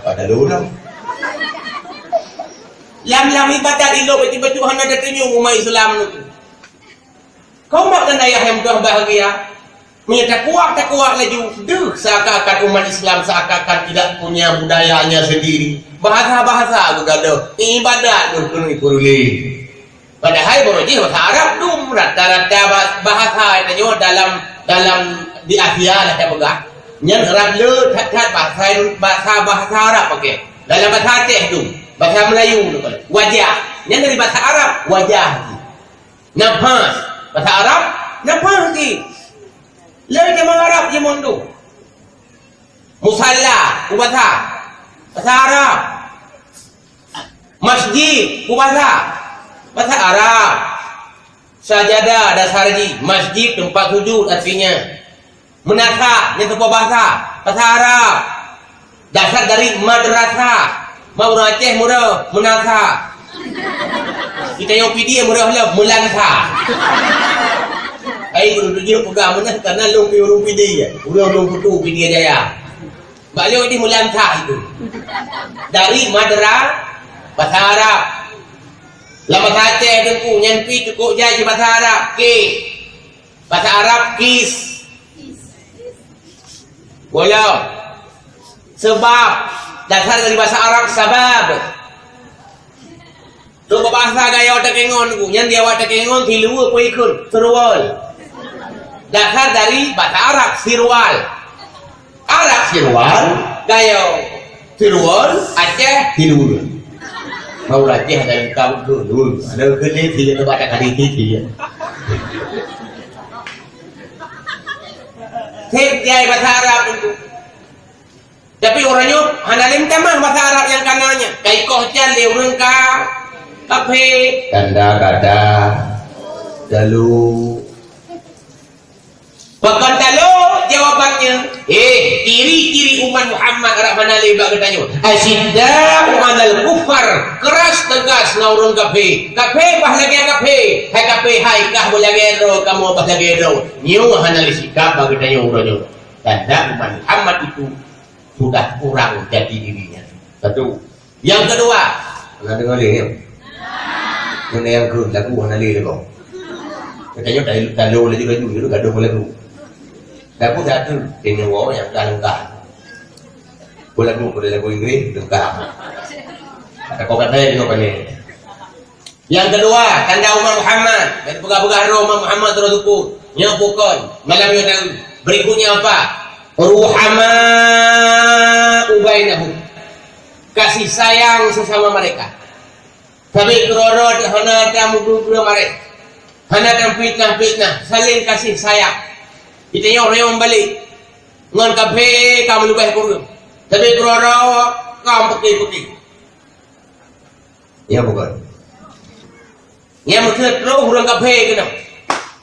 Pada dulu lah. Lam-lam ibadat ilok betul-betul hana tatunyong umat Islam tu. Kau mak dan ayah yang berbahagia, meunyo takuak-takuak laju, deuh, seakan-akan umat Islam seakan-akan tidak punya budayanya sendiri. Bahasa-bahasa geugadoh, ibadat pun keuneuk peureulèe. Padahai baroe jih bahasa Arab dum, rata-rata ba-, bahasa tanyoe dalam, dalam di Asia lah tapeugah. Nyan rab le that-that bahasa, bahasa, bahasa Arab pakai. Dalam bahasa Aceh dum, bahasa Melayu tu kan. Wajah. Nyan dari bahasa Arab, wajah. Nafas. Bahasa Arab, nafas cit. Lé teuma Arab jimeundo. Musalla, peue basa? Basa Arab. Masjid, peue basa? Basa Arab. Sajada dasar jih, masjid tempat sujud artinya. Meunasah, nyan saboh basa, basa Arab. Dasar dari madrasah. Ma ureuëng Aceh meuroh, meunasah. Geutanyoe Pidie meuroh lom, meulansa. Ai, ureuëng Pidie peugah meunan karena lôn pi ureuëng Pidie. Ureuëng lôn putôh Pidie Jaya. Bak lôn di meulansa itu. Dari madra-, basa Arab. Lam basa Aceh Teungku, nyan pi cukup jai di basa Arab. Ke. Basa Arab kis. Bolong. Sebab, dasar dari basa Arab sabab. Tu basa gaya awak takengon ku, nyan di awak takengon siluweue peue ikheun, sirwal. Dasar dari basa Arab sirwal. Arab sirwal, gaya sirwal, Aceh siluweue. Mau Aceh ada lengkap tu, dulu. Ada kena sila tempat tak ada titi. Seb jai basa Arab itu. Tapi ureuëng nyoe hana lé meutamah basa Arab nyang ka na nyan. Ka ikoh can lé ureuëng ka kafé. Tanda kata, lalu. Pakon talo jawabannya? Eh, ciri-ciri umat Muhammad Arab hana lé bak geutanyoe. Asyidda'u 'alal kuffar, keras tegas ngon ureuëng kafé. Kafé bah lagée kafé. Hai kafé, hai kah bah lagée droe, kamoe bah lagée droe. Nyoe hana lé sikap bak geutanyoe uroe nyoe. Tanda umat Muhammad itu sudah kurang jati dirinya. Satu. Yang kedua, pernah dengar lé, ya? Mana yang ke lagu hana lé lagu. Katanya tak tak lo laju-laju, itu gaduh lagu. Lagu satu, kena wow yang dah lengkap. Kau lagu, kau lagu Inggris, lengkap. Ada kau kata yang kau pandai. Nyang keudua, tanda umat Muhammad. Nyang peugah-peugah droe umat Muhammad terus ukur. Nyoe bukon. Malam nyoe tahu. Berikutnya apa? Ruhama ubainahum. Kasih sayang sesama mereka. Sabe keudroe-droe hana tameugeue-geue maréh. Hana tamfitnah-fitnah. Saling kasih sayang. Kita nyoe reung balik. Ngon kafé ka meulubeh kureueng. Sabe keudroe-droe ka peuki-peuki. Ya bukan? Nyang meukeusut troh ureuëng kafé keunoe.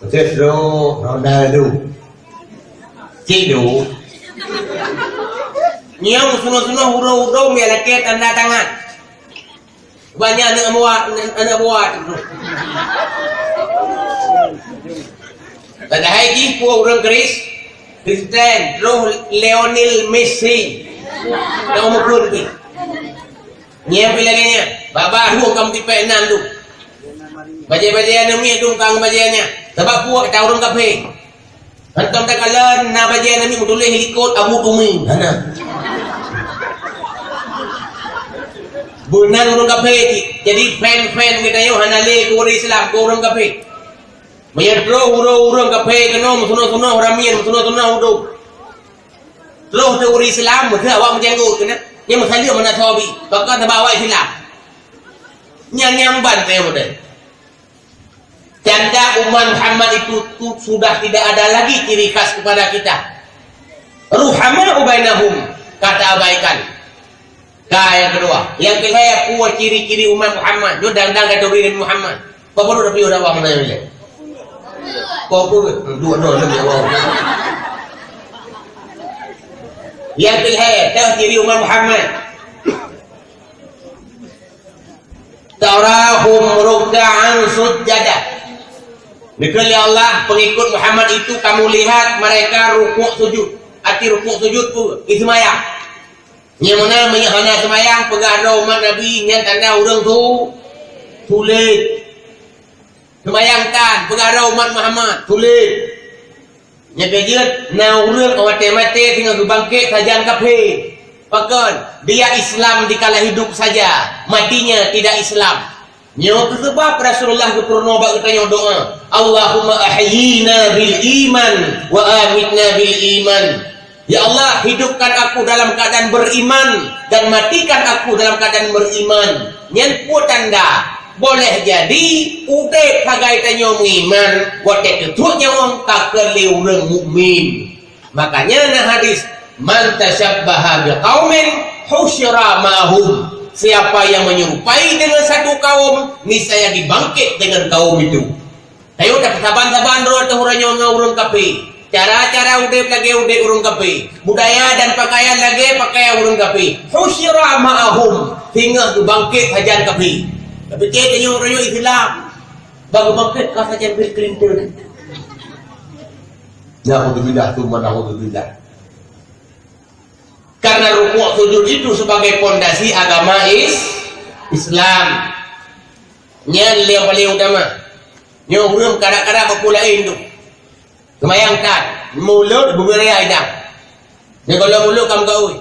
Meukeusut troh ronda du. Cik du. Nyang meusunoh-sunoh ureuëng-ureuëng nyang lakée tanda tangan. Banyak aneuk buah, aneuk buah tu. Padahai jih peue ureuëng Kris-, Kristen, troh Lionel Messi. Nyang meukeusut pih. Nyan pih lagée nyan, babah lôn ka meutipék nan lôn. Bajée-bajée aneuk miet lôn ka ngon bajée nyan, sabab buet ata ureuëng kafé. Hantom takalon na bajée aneuk miet meutuléh likot Abu Tumi, hana. Beunan ureuëng kafé cit. Jadi fan-fan geutanyoe hana lé keu ureuëng Islam, keu ureuëng kafé. Meunyoe troh ureuëng-ureuëng kafé keunoe meusunoh-sunoh ramien, meusunoh-sunoh udeb. Troh teu ureuëng Islam, meuteuk awak meujanggot keunan. Nyang meusaleuem hana sawabi, bahkan sabab awak Islam. Nyan nyang ban teuh model. Tanda umat Muhammad itu tu, sudah tidak ada lagi ciri khas kepada kita. Ruhama ubainahum, kata abaikan. Ka nyang keudua. Nyang keulhée, peue ciri-ciri umat Muhammad? Nyoe dang-dang kategori Nabi Muhammad. Kau baru dah piôh dakwah mana yang lain? Kau pun dua dua lagi awal. Nyang keulhée, teuh ciri umat Muhammad. Tarahum ruk'an sujada. Dikheun lé Allah, pengikut Muhammad itu kamu lihat mereka rukuk sujud. Arti rukuk sujud tu, ismayang. Nyang mana meunyoe hana seumayang, peugah droe umat Nabi, nyan tanda ureuëng tu sulet. Seumayang tan, peugah droe umat Muhammad, sulet. Nyang keujeuet, na ureuëng watée maté singoh geubangket sajan kafé. Pakon, dia Islam dikala hidup saja, matinya tidak Islam. Nyoe keuh sabab Rasulullah geupeurunoe bak geutanyoe doá, "Allahumma ahyina bil iman wa amitna bil iman." Ya Allah, hidupkan aku dalam keadaan beriman dan matikan aku dalam keadaan beriman. Nyan peue tanda? Boleh jadi, udép sagai tanyoe meuiman, watée teutuek nyawöng ka keu lé ureuëng mukmin. Makanya na hadis, "Man tasyabbaha biqaumin husyira ma'ahum." Siapa yang menyerupai dengan satu kaum, niscaya dibangkit dengan kaum itu. Ayo dah saban-saban droe teuh uroe nyoe ngon ureuëng kafé. Cara-cara udép lagée udép ureuëng kafé. Budaya dan pakaian lagée pakaian ureuëng kafé. Husyira ma'ahum, singoh geubangkét sajan kafé. Tapi cit tanyoe uroe nyoe Islam, bak geubangkét ka sajan Bill Clinton. Naudzubillah, tsumma naudzubillah. Karena rukuk sujud itu sebagai pondasi agama is-, Islam. Nyan yang paling utama. Nyoe ureuëng kadang-kadang bak peue laén tu. Seumayang that, mulod bubiri idang. Nyoe kalau mulod kam gaui.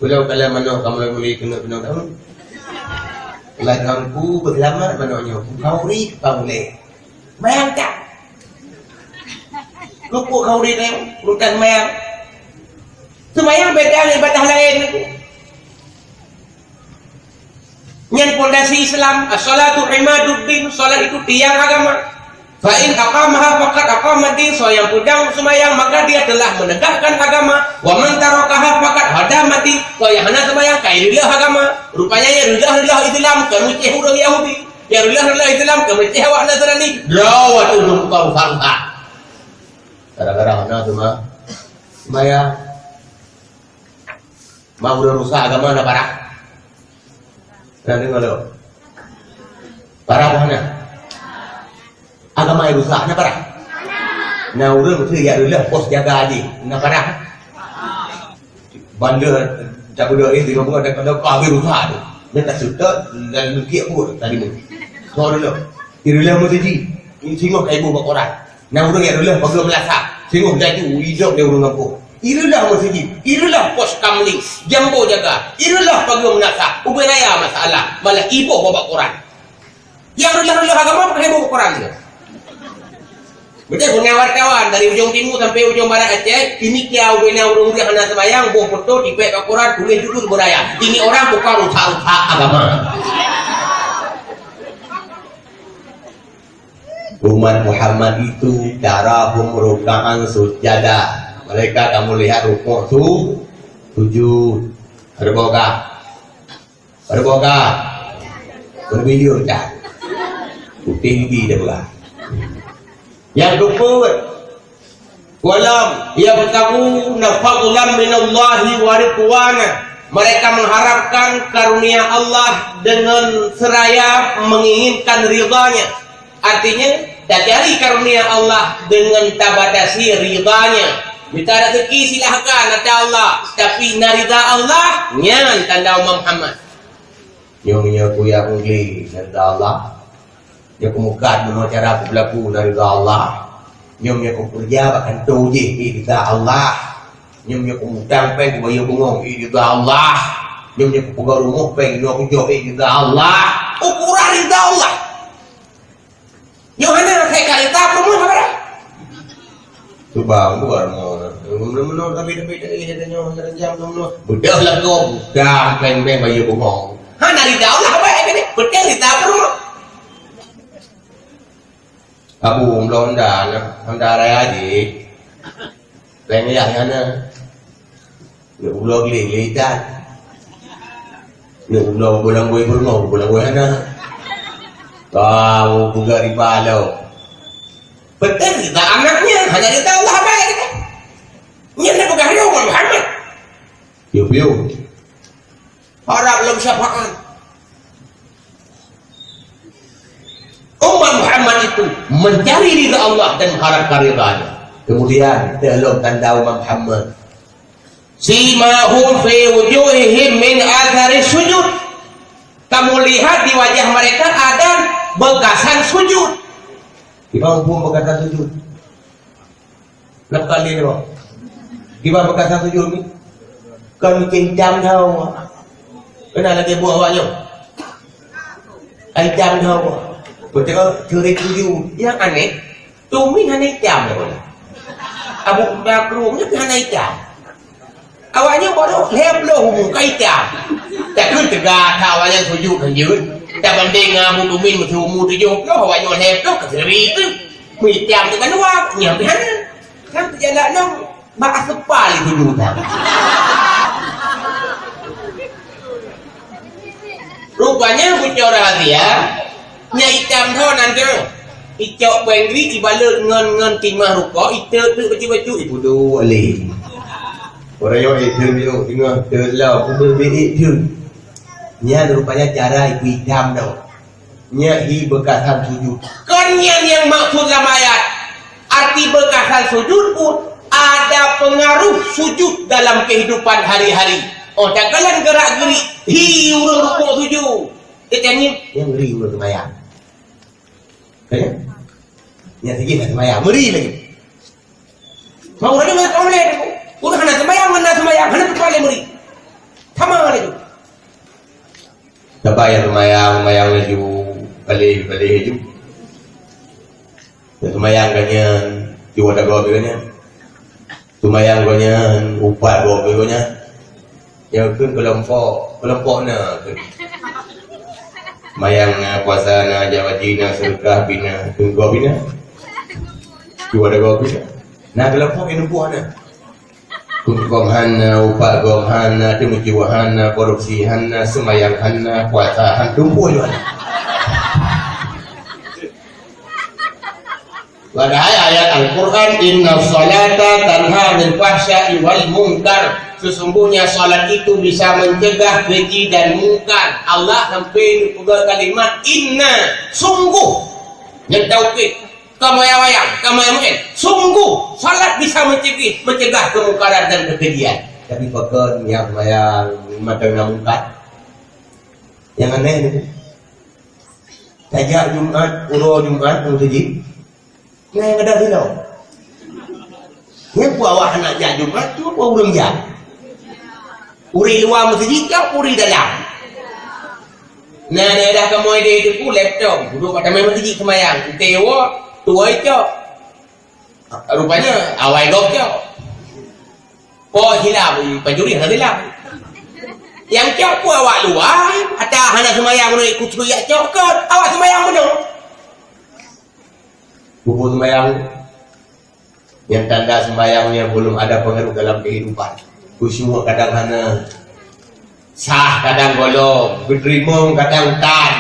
Kalau kalau manok kam mulai muli kena kena daun. Lah kangku beuselamat manok nyoe. Khauri ka ulée. Seumayang that. Luput khauri teh, urutan seumayang. Seumayang beda ngon ibadah laén. Nyan pondasi Islam, as-salatu imaduddin, salat itu tiang agama. Fa in aqamaha faqad aqamaddin, soe nyang peudong seumayang maka dia telah menegakkan agama. Wa man tarakaha faqad hadamaddin, soe nyang hana seumayang ka ireuloh agama. Rupanya nyang reuloh-reuloh Islam ka meucéh ureuëng Yahudi. Nyang reuloh-reuloh Islam ka meucéh awak Nasrani. Droe watée ureuëng buka rusak-rusak. Gara-gara hana teuma seumayang. Ma ureuëng rusak agama na parah. Pernah deungoe lom? Parah apa hana? Agama nyang rusak na parah. Na ureuëng meusti jak reuloh pos jaga jih na parah. Bandar cabuda eh tiga bunga daripada pabrik rusak tu. Dia tak suka dan lengkit pun tadi ni. Kau reuloh. Ireuloh meusti jih. Ini singoh ka ibu bak koran. Na ureuëng nyang reuloh pageue meulasah, singoh laju idong lé ureuëng gampông. Ireuloh meuseujid, ireuloh pos kamling, jambo jaga, ireuloh pageue meulasah, ubé raya masalah, malah iboh bak koran. Nyang reuloh-reuloh agama pakai iboh bak koran tu. Beutôi, punya wartawan dari ujong timu sampai ujong barat Aceh, ini kia ubé na ureuëng-ureuëng hana seumayang, boh foto, tipék bak koran, tuléh judul beuraya. Ini orang tukang rusak-rusak agama. Umat Muhammad itu tarahum ruk'an sujada. Mereka kamu lihat rukuk tu, sujud. Ada boga. Ada boga. Berbilir dah. Putih gigi dah boga. Yang keempat, walam yabtaghuna fadlan minallahi wa ridwana. Mereka mengharapkan karunia Allah dengan seraya menginginkan ridhanya. Artinya, dacari karunia Allah dengan tabatasi ridhanya. Minta rezeki silahkan, ata Allah. Tapi na ridha Allah, nyan tanda umat Muhammad. Nyoe, nyoe kuyak mungli, na ridha Allah. Nyoe kumukat bunoe cara kupeulaku, na ridha Allah. Nyoe, nyoe kukeureuja bak kantô jih, eh, ridha Allah. Nyoe, nyoe kumutang péng kubayeue bungong, eh, ridha Allah. Nyoe, nyoe kupeugah rumoh péng nyoe kujok, eh, ridha Allah. Ukuran ridha Allah. Nyoe hana, hai ka ridha peurumoh, apa dah? Cuba, buat rumoh. Meunoe, tapi, tapi, tapi, nyoe, hana jam, meunoe. Beudôh lagoe, utang péng-péng bayeue bungong. Hana ridha Allah, apa, eh, ni? Beudôh ridha peurumoh. Abu, meulo Honda na, Honda raya jih. Péng yah nyan na. Neuk ulo glé, glé itat. Neuk ulo bulan bui peurunoe, bulan bui hana. Kau peugah riba lo. Beutôi ridha anaknya, hana ridha Allah baik. Nyan na peugah lé Muhammad. Yo, yo. Harap lom syafaat. Umat Muhammad itu mencari ridha Allah dan mengharapkan ridhanya. Kemudian, dalam tanda umat Muhammad. Simahum fi wujuhihim min athari sujud. Kamu lihat di wajah mereka ada bekasan sujud. Di mana pun bekasan sujud? Lepas ni, Bang. Kiban beukasa sujud ni? Kon mungkin cam tau. Kena lagi buah awak nyoe. Ai cam tau. Beutôi, curi tuju. Nyang aneh, tumi hana itam dah pula. Abu Bakar nyoe hana itam. Awak nyoe baru lhèe ploh umu ka itam. Takheun teuga that awak nyan sujud hanjeut. Tabandéng ngon Abu Tumin meusiumu tujoh ploh, awak nyoe lhèe ploh ka seuri teuh. Meuitam teuh ka luwa, nyan pih hana. Kan teujalak nong bak aseupal itu juta. Rupanya bucok rahasia, nyak itam tho nan teuh. Icok péng gri ibalot ngon, ngon timah rukok, iteuk teuk bacut-bacut, ipudoh lé. Orang nyoe, eh, teuk nyoe, teungoh teuk lom, ibeubeuet teuk. Nyan rupanya cara ipeuitam tho. Nyan hi beukasan sujud. Kon nyan nyang maksud lam ayat. Arti beukasan sujud pun ada pengaruh sujud dalam kehidupan hari-hari. Oh, takalon geurak-geurik, hi ureueng rukuk sujud. Teuka nyan, nyang ri ureueng seumayang. Kan? Nyang sijih hana seumayang, meuri laju. Mau ureueng nyoe ureueng hana seumayang, hana seumayang, hana teupeue lé meuri. Sama laju. Saban nyang seumayang, seumayang laju, baleh, baleh laju. Seumayang gobnyan, jiwoe dagoe gobnyan. Seumayang gobnyan, upat gobnyan. Nyang kheun keulompok, keulompok na kheun. Seumayang na, puasa na, jak haji na, seudeukah pih na, teungku pih na. Jiwoe dagoe pih na. Na keulompok nyang tuboh na. Kungkong hana, upat gom hana, teumeujiwoe hana, korupsi hana, seumayang hana, puasa hana, tumpôh jih hana. Padahai ayat Al-Quran, "Inna salata tanha 'anil fahsya'i wal munkar." Sesungguhnya salat itu bisa mencegah keji dan mungkar. Allah sampai peugah kalimat inna, sungguh. Nyang taukid. Kamoe wayang, kamoe meu'én. Sungguh, salat bisa mencegah, mencegah kemungkaran dan kekejian. Tapi pakon nyang seumayang mantong na mungkar? Nyang aneh nyoe. Tajak Jumat, uroe Jumat, meuseujid. Nah, nyang ada silau. Nyan peue awak hana jak Jumat, cuma peue ureueng jak. Ureueng luwa meuseujid ka ureueng dalam. Nah, daerah kamoe di Teungku, laptop, duek bak tameng meuseujid seumayang. Entah woe, tuwoe cok. Rupanya, awai gob cok. Po hilang, pancuri hana hilang. Nyang cok peue awak luwa, ata hana seumayang, ureueng ikut suyak cok kon. Awak seumayang bunoe. Bubur seumayang. Nyang tanda seumayang nyang belum ada pengaruh dalam kehidupan. Khusyuk kadang hana, sah kadang gohlom, geuteurimong kadang tan.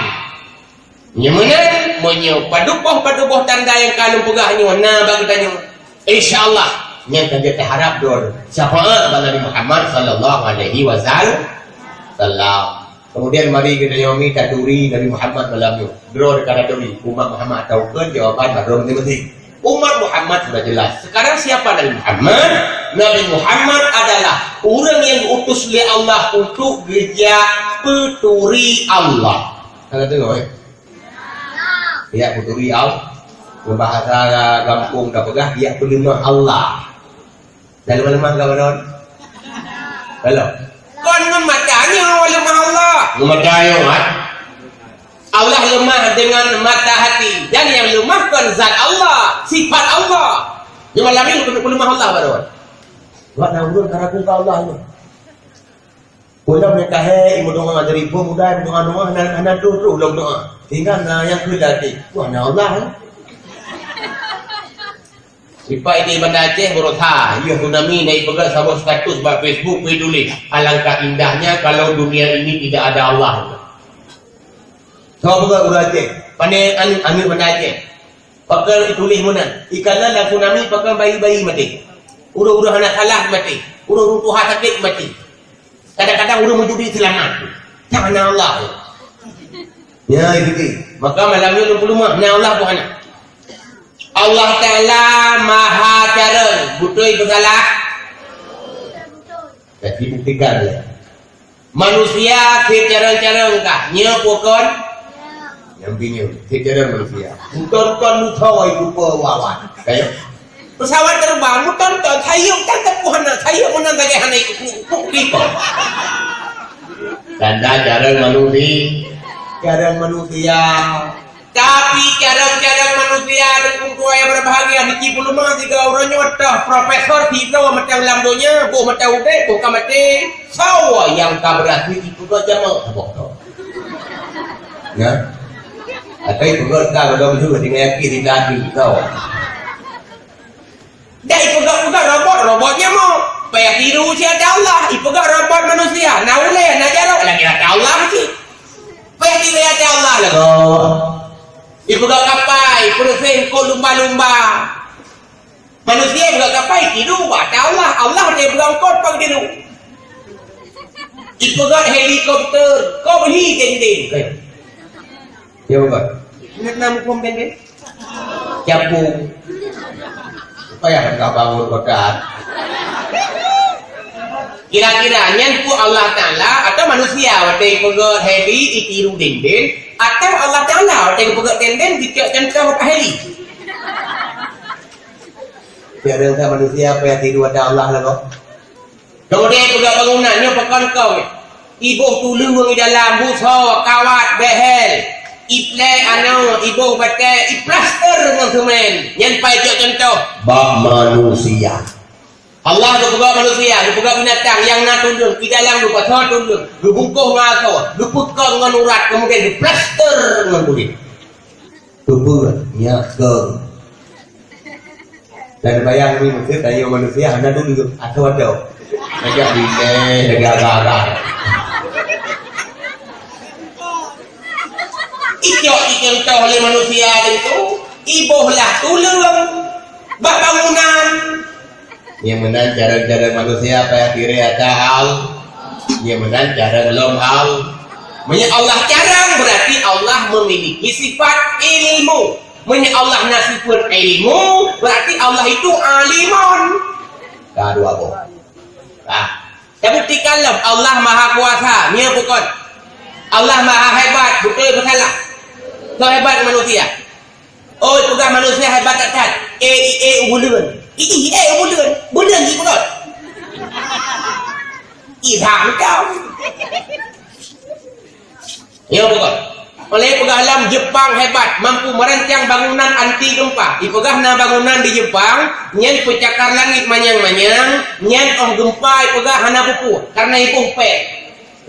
Nyang meunan, meunyoe padub boh, padub boh tanda nyang ka lôn peugah nyoe na bak geutanyoe, insya Allah, nyan ka jeuet taharab droe syafaat bak Nabi Muhammad sallallahu alaihi wasallam. Kemudian mari geutanyoe mi taturi Nabi Muhammad malam nyoe. Droe ka taturi, umat Muhammad tau kheun jawaban bak droe maséng-maséng. Umat Muhammad sudah jelas. Sekarang siapa Nabi Muhammad? Nabi Muhammad adalah ureueng nyang diutus lé Allah untuk geujak peuturi Allah. Ka teudeungoe, eh? Geujak peuturi Allah. Bahasa gampông tapeugah, geujak peuleumah Allah. Dah leumah-leumah ka baron? Belum. Kon ngon mata nyoe leumah Allah. Ngon mata nyoe, kan? Allah leumah dengan mata hati. Dan nyang leumah kon zat Allah, sifat Allah. Di malam ni, leumah Allah baron. Sebab na ureueng ka ragu keu Allah ni. Ulôn nyang kahé, imeudoa dari peumuda, imeudoa-doa, hana, hana troh-troh lom doa. Sehingga na nyang keu lagée, wah, na Allah, eh. Sipai di Banda Aceh beurota, yoh tsunami na ipeugah saboh status bak Facebook, ituléh, "Alangkah indahnya kalau dunia ini tidak ada Allah." Soe peugah ureueng Aceh? Pane aneuk, aneuk Banda Aceh. Pakon ituléh meunan, ikalon lam tsunami pakon bayi-bayi maté. Ureueng-ureueng hana salah maté. Ureueng-ureueng tuha sakét maté. Kadang-kadang ureueng meujudi seulamat. Nyan na Allah. Ya, itu. Maka malam nyoe lôn peuleumah, na Allah pun hana. Allah Taala Maha Carông, beutôi peusalah? Tapi buktikan ya. Manusia sit carông-carông kah? Nyoe peue kon? Nyang bingung, sit carông manusia. Bukan-bukan musoh itu pe wawan. Kayak pesawat terbang, bukan-bukan sayup kan tepuh anak, sayup mana saja hana ikut, ikut, ikut. Tanda carông manusia. Carông manusia. Tapi carông-carông manusia dan kungkua yang berbahagia di Cipuluma tiga orang nyoto profesor tiga macam lam dunia, bu macam udah, bukan mati. Sawa nyang ka beurati itu ke jama saboh tu. Ya. Atau ipeugah ka godoh tu, tinggal yakin di hati kau. Dah ipeugah-peugah robot, robot nyamok. Payah tiru si ata Allah. Ipeugah robot manusia. Na ulèe, na jaroe, lagèe ata Allah cit. Payah tiru ata Allah lah kau. Ipeugah kapai, peureuseh keu lumba-lumba. Manusia ipeugah kapai, tiru bak ata Allah. Allah watèe ipeugah eungkôt, pang tiru. Ipeugah helikopter, kop hi dendeng. Ya, Bapak. Ingat nama hukum pendek? Capung. Supaya enggak bangun kota. Kira-kira nyan peue Allah Taala atau manusia watèe ipeugah heli itiru denden, atau Allah Taala watèe ipeugah denden dicok contoh bak heli? Tiada manusia apa yang tiru ada Allah lah kok. Kemudian peugah bangunan nyoe pakon kong. Iboh tuleueng di dalam, busoe, kawat, behel, iplek anoe, iboh batèe, iplaster ngon semen. Nyan pai cok contoh bak manusia. Allah geupeugah manusia, geupeugah binatang nyang na tuleueng, di dalam geupasoe tuleueng, geubungkoh ngon asoe, geupeukong ngon urat, kemudian geuplaster ngon kulit. Tupeue nyak kong. Dan bayang ni mungkin tanyoe manusia hana dulu atau ada. Lagak bileh, lagak garang. Icok icontoh lé manusia teuh, iboh lah tuleueng bak bangunan. Nyang meunan cara-cara manusia payah tiré ata al. Nyang meunan cara lom al. Meunyoe Allah carang, berarti Allah memiliki sifat ilmu. Meunyoe Allah na sifat ilmu, berarti Allah itu alimun. Ka dua boh. Nah, tabuktikan lom Allah Maha Kuasa. Nyo bukon? Allah Maha Hebat, beutôi peusalah? Soe hebat manusia? Oh, peugah manusia hebat that-that. Eh, eh, eh, ubeuleuon. Ih, eh, ubeuleuon. Beuleuon jih peugah. Ih, hang kau. Ya, peugah. Oleh peugah lom Jepang hebat, mampu merancang bangunan anti gempa. Ipeugah na bangunan di Jepang, nyan peucakar langit manyang-manyang, nyan oh gempa ipeugah hana peue-peue, karena iboh pèng.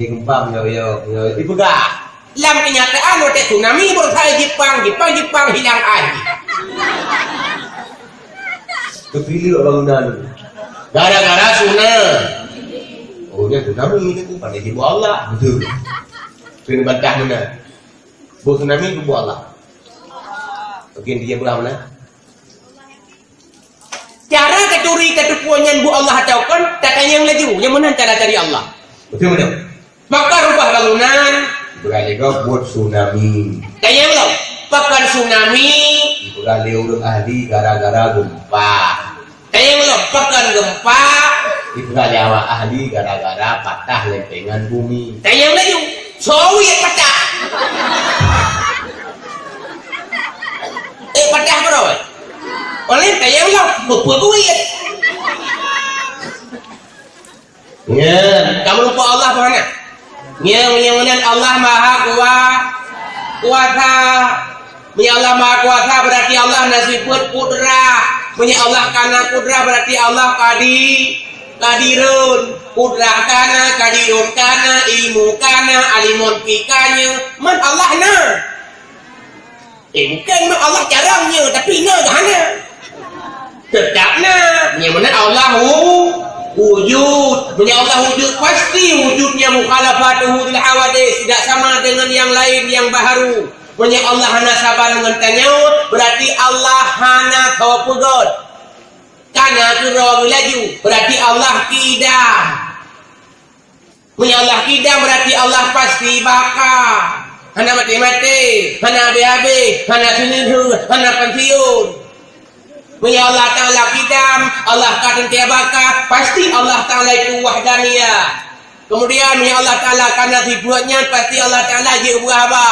Di gempa meunyoe, meunyoe, meunyoe ipeugah. Lam kenyataan, watèe tsunami berusaha Jepang, Jepang, Jepang hilang ahi. Teupileuk bangunan. Gara-gara tsunami. Oh, nyan tsunami itu pandai jibuet Allah. Betul. Kena bantah meunan. Buet tsunami jibuet Allah. Mungkin dia belah meunan. Cara taturi tateupeue nyan buet Allah atawa kon, tatanyong laju, nyang meunan cara tari Allah. Beutôi meunan. Pakon rubah bangunan, ipeugah lé gob buet tsunami. Tanyong lom, pakon tsunami, ipeugah lé ureueng ahli gara-gara gempa. Tanyong lom, pakon gempa, ipeugah lé awak ahli gara-gara patah lempengan bumi. Tanyong laju, soe wiet patah? Eh, patah keudroe. Oleh tanyong lom, peue-peue wiet? Nyan, kamu lupa Allah apa hana? Nyan, nyan, nyan Allah Maha Kua-, Kuasa. Meunyoe Allah Maha Kuasa, berarti Allah na sifat kudrah. Meunyoe Allah kana kudrah, berarti Allah kadi-, kadirun. Kudrah kana, kadirun kana, ilmu kana, alimun fi kana. Man Allah na. Eh, bukan mak Allah carang nyoe, tapi na geuh hana. Tetap na. Nyang meunan Allah wu-, wujud. Meunyoe Allah wujud, pasti wujudnya mukhalafatuhu lil hawadits, tidak sama dengan yang lain yang baharu. Meunyoe Allah hana saban ngon tanyoe, berarti Allah hana soe peugöt. Kana keudroe laju, berarti Allah kidam. Meunyoe Allah kidam, berarti Allah pasti baka. Hana maté-maté, hana habéh-habéh, hana seuneudeuh, hana pensiun. Meunyoe Allah Taala kidam, Allah ka teuntèe baka, pasti Allah Taala itu wahdaniyah. Kemudian, meunyoe Allah Taala kana sifeuet nyan, pasti Allah Taala jeuet beurhaba.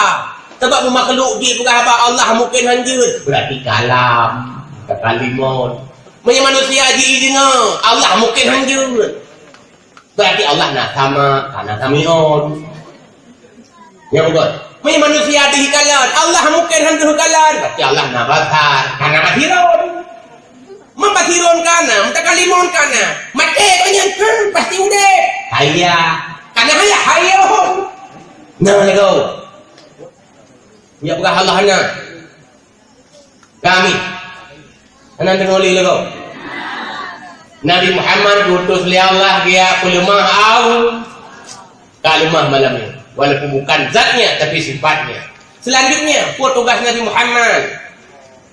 Sabab beumakhluk jeuet beurhaba, Allah mungken han jeuet. Berarti kalam, takalimun. Meunyoe manusia jeuet jideungoe, Allah mungken han jeuet. Berarti Allah na sama, kana sami'un. Ya, beutôi. Meunyoe manusia deuh kalon, Allah mungken han deuh kalon. Berarti Allah na basar, kana basirun. Mubasirun kana, mutakalimun kana. Maté keu nyan, hmm, pasti udép. Haya. Kana haya, hayun. Nah, lego. Nyak peugah Allah hana. Kami. Hana deungoe lé lagoe. Nabi Muhammad diutus lé Allah geujak peuleumah au. Ka leumah malam nyoe. Walaupun bukan zatnya, tapi sifatnya. Selanjutnya, peue tugaih Nabi Muhammad?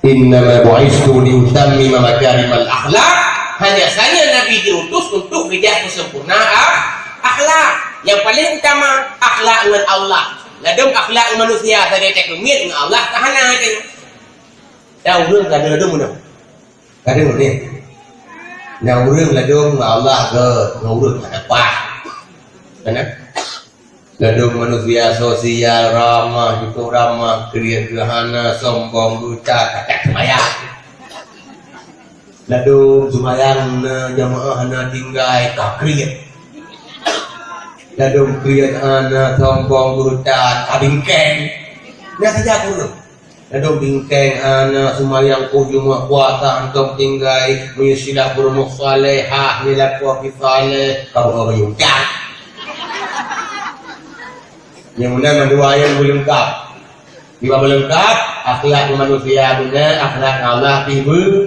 Innama bu'istu liutammima makarimal akhlak. Hanya saja Nabi diutus untuk geujak peusempurna a-, akhlak. Yang paling utama, akhlak ngon Allah. Ladôm akhlak ngon manusia sagai takeumiet, ngon Allah ka hana teuh. Dan ureueng ladôm-ladôm meunoe. Kadang ni, na ureueng ladôm ngon Allah gèt, ngon ureueng hana paih. Kan? Ladôm manusia sosial, ramah, cukup ramah, kriet geuh hana, sombong geuh that, ka that seumayang. Ladôm seumayang na jamaah hana tinggai, ka kriet. Ladôm kriet hana, sombong geuh that, ka bingkeng. Na saja ureueng. Ladôm bingkeng hana, seumayang, keu Jumat, puasa hantom tinggai, meunyoe sila peurumoh saleh, ha, nilai puasa saleh, ka beuo bayeue utang. Nyang meunan mandua nyan beuleungkap. Kiban beuleungkap, akhlak manusia beuna, akhlak Allah pih beu-,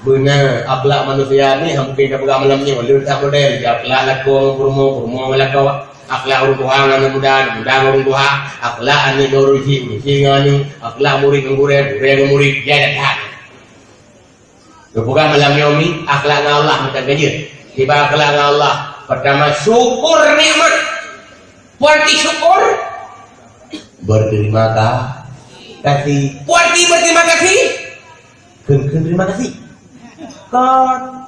beuna. Akhlak manusia ni hana mungken tapeugah malam nyoe, le that model, akhlak lakoe ngon peurumoh, peurumoh ngon lakoe. Akhlak ureueng tuha ngon aneuk muda, aneuk muda ngon ureueng tuha. Akhlak aneuk ngon ureueng chik, ureueng chik ngon aneuk. Akhlak murit ngon gurèe, gurèe ngon murit. Jai that. Geupeugah malam nyoe mi, akhlak ngon Allah meutan ka jeuet. Kiban akhlak ngon Allah. Pertama, syukur nikmat. Peue arti syukur? Berterima ka-, kasih. Peue arti berterima kasih? Kheun-kheun terima kasih. Kon.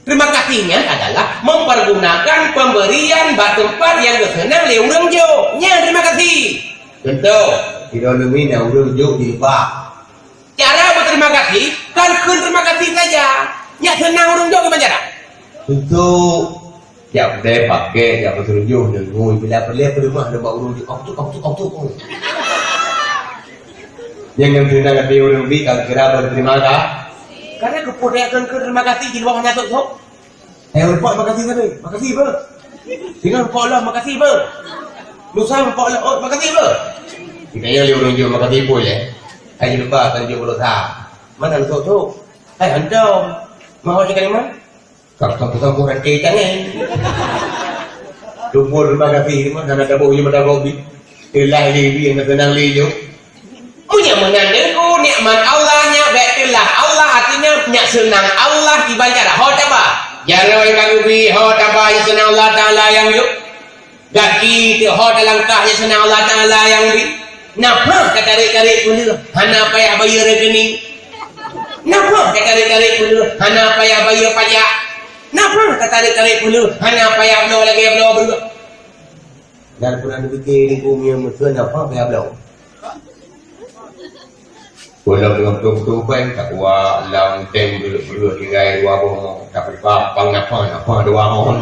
Terima kasih nyan adalah mempergunakan pemberian bak teumpat nyang geuseunang lé ureueng jok. Nyan terima kasih. Contoh, sidroe neumi na ureueng jok jilbab. Cara berterima kasih, kon kheun terima kasih saja. Nyak seunang ureueng jok kiban cara? Untuk jak peureulèe pakèk, jak peutunjoh, neungui, bila peureulèe peuleumah, neubak ureueng jok, "Ong tu, ong tu, ong tu, ong." Nyang, nyang seunang até ureueng bi, ka kira berterima ka-, Karena keupeue teuka kheun terima kasih, jilbab hana sôk-sôk. Eh, rumpok makasih sabe. Makasih, beuh. Singoh rumpok lom, makasih, beuh. Lusa rumpok lom, oh, makasih, beuh. Geutanyoe lé ureueng jok makasih pun, eh. Hai lupa tanjong lusa. Mana sôk-sôk? Hai hantom. Mau cakap lima? Kau tak tahu rantai tangan. Tumpul terima kasih, mana ada boh, mana ada boh bi. Telah lé bi, yang senang lé jok. Meunyoe meunan teungku, nikmat Allah nyan bèk teulah Allah, artinya nyak seunang Allah kiban cara ho taba. Jaroe ka geubi ho taba nyak seunang Allah Taala nyang yôh. Gaki teuh ho talangkah nyak seunang Allah Taala nyang bi. Nafah tatarek-tarek peuleueh hana payah bayeue rekening. Nafah tatarek-tarek peuleueh hana payah bayeue pajak. Nafah tatarek-tarek peuleueh hana payah bloe lagèe bloe breueh. Dan pernah dipikir di bumi yang mesra nafah payah bloe. Walau dengan beutôi-beutôi bang, takwa lam teng breuh-breuh tinggai dua boh mo, tapi bang, bang napa, napa dua mo.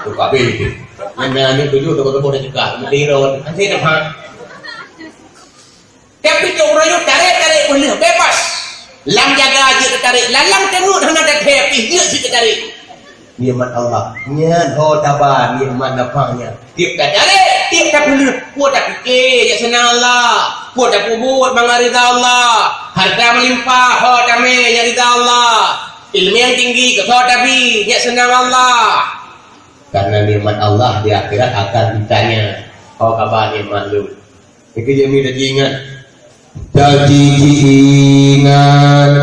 Tu kabeh tu. Nyang na ni tujuh tu, tu boleh cekak, mesti ron. Nanti napa? Tapi tu ureueng nyoe tarek-tarek peuleueh bebas. Lam jaga jeuet teutarek, lam teungeut hana teuthèe pih jeuet sit teutarek. Nikmat Allah. Nyan ho taba nikmat nafah nyan. Tiep tatarek, tiep tapeuleueh, peue tapike nyak seunang Allah. Peue tapeubuet mangat rida Allah. Harta meulimpah, ho tamè nyak rida Allah. Ileumèe nyang tinggi, keu soe tabi nyak seunang Allah. Karena nikmat Allah di akhirat akan ditanya, "Ho kaba nikmat lôn?" Itu yang taji ingat. Taji ingat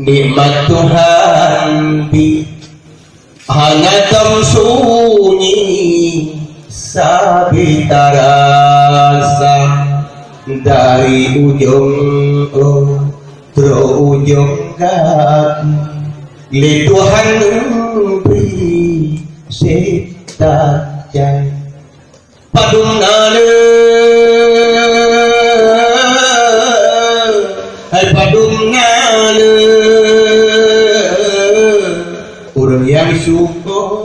nikmat Tuhan bi hana tom sunyi sabe tarasa dari ujong u troh ujong gaki. Lé Tuhan bri seutajai. Padum na le, hai padum na le, ureueng nyang syukur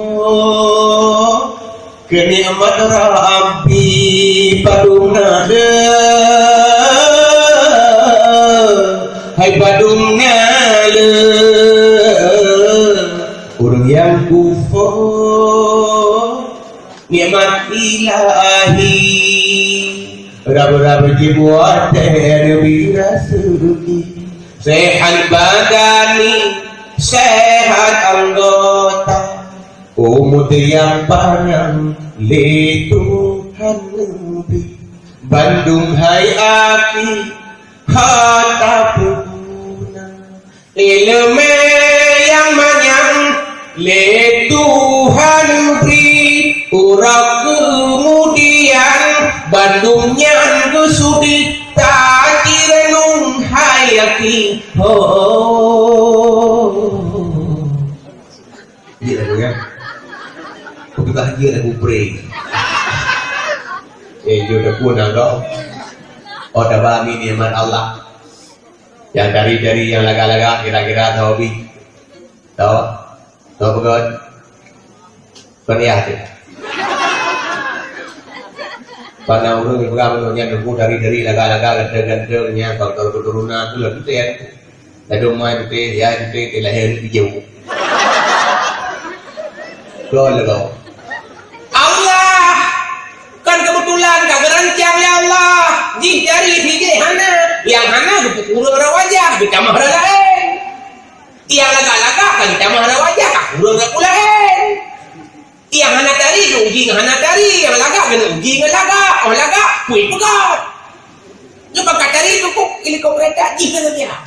keu nikmat Rabbi, padum na le, hai padum na le, ureueng nyang kufur nikmat Ilahi. Rab-rab jibuat teuh neubi raseuki, sehat badani, sehat anggota. Umur nyang panyang lé Tuhan neubi, bandum hai aki hata peuguna. Ileumé nyang manyang lé Tuhan bri, uroe keumudian bandum nyan geusudi, tajireunong hai aki ho. Jeuet lagu nyan. Peugah jeuet lagu pre. Eh, jeuet lagu nado. Oh, taba mi nikmat Allah. Nyang tari-tari, nyang lagak-lagak, kira-kira tau bi. Tau? Tau peugah. Kon yah teuh. Pana ureueng peugah meunyoe nyan teungku tari-tari, lagak-lagak, ganteng-ganteng, nyan faktor keturunan tu lah teuntèe. Ladôm mai teuntèe, yah teuntèe, teuntèe lahé aneuk bijéh. Kon lagoe. Allah kan keubeutulan ka geurancang lé Allah, jih tari, si jih hana. Nyang hana geupeukureueng rot wajah, geutamah rot laén. Nyang lagak-lagak ka geutamah rot wajah, ka kureueng rot laén. Nyang hana tari geuuji ngon hana tari, nyang lagak geuneuuji ngon lagak, óh lagak pui peugah. Nyoe bak ka tari cukup ilikot keureta jih keu leubihan.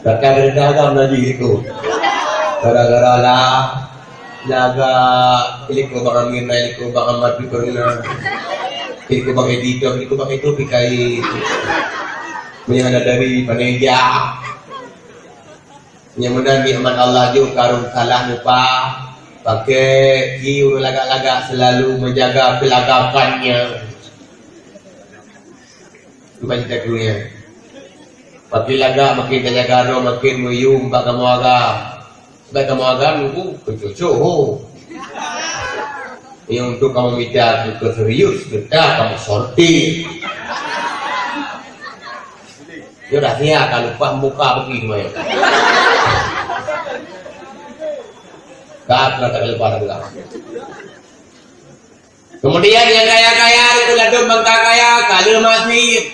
Bak ka keureta agam laju ilikot. Gara-gara lah lagak ilikot Bang Amir, na ilikot Bang Ahmad pi peureuna. Ilikot Bang Edi, ilikot Bang Edi pi kait. Meunyoe hana tari, pane ija. Nyang meunan nikmat Allah jok karun salah lupa. Pakai ki ureueng lagak-lagak selalu menjaga kelagakannya. Bukan cerita guru ya. Makin lagak, makin terjaga roh, makin meyum bak kamoe agam. Sebab kamoe agam nunggu keucocok ho. Yang untuk kamu mita keu serius, kita kamu sorti. Yo dah siap ka lupa muka bagi semuanya. Ka ka tak lupa dah. Kemudian yang kaya-kaya itu ladom bangka kaya, kalau masih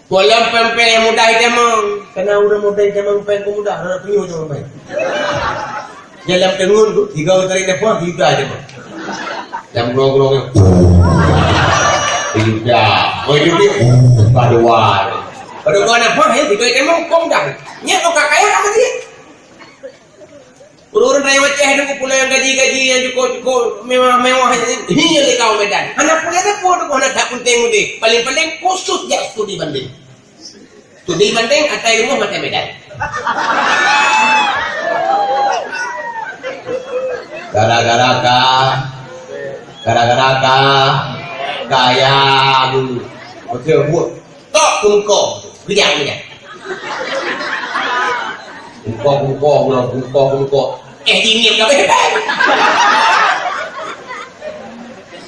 Kuala pèng-pèng nyang mudah itamong. Kana ureueng mudah itamong pèng keu mudah, hana tunyok itamong pèng. Dalam teungeun tu, tiga tarék depan, tiga itamong. Dalam grong-grong nyan, tiga. Oh, itu dia. Badoa. Badoa na pah, ya, tiga itamong, kong dah. Nyan kok ka kaya apa dia? Ureueng-ureueng rakyat Aceh nyoe, pula nyang gaji-gaji nyang cukup-cukup mewah-mewah nyan, hi nyan lé kaum Medan. Hana pula sapeue, hana that peunteng udép. Paléng-paléng khusus jak studi banding. Studi banding atai rumoh maté Medan. Gara-gara ka, gara-gara ka, kaya dulu. Betul, buat. Tok kungko, bijak bijak. Kungko, kungko, kungko, kungko. Eh, dingin ka beh.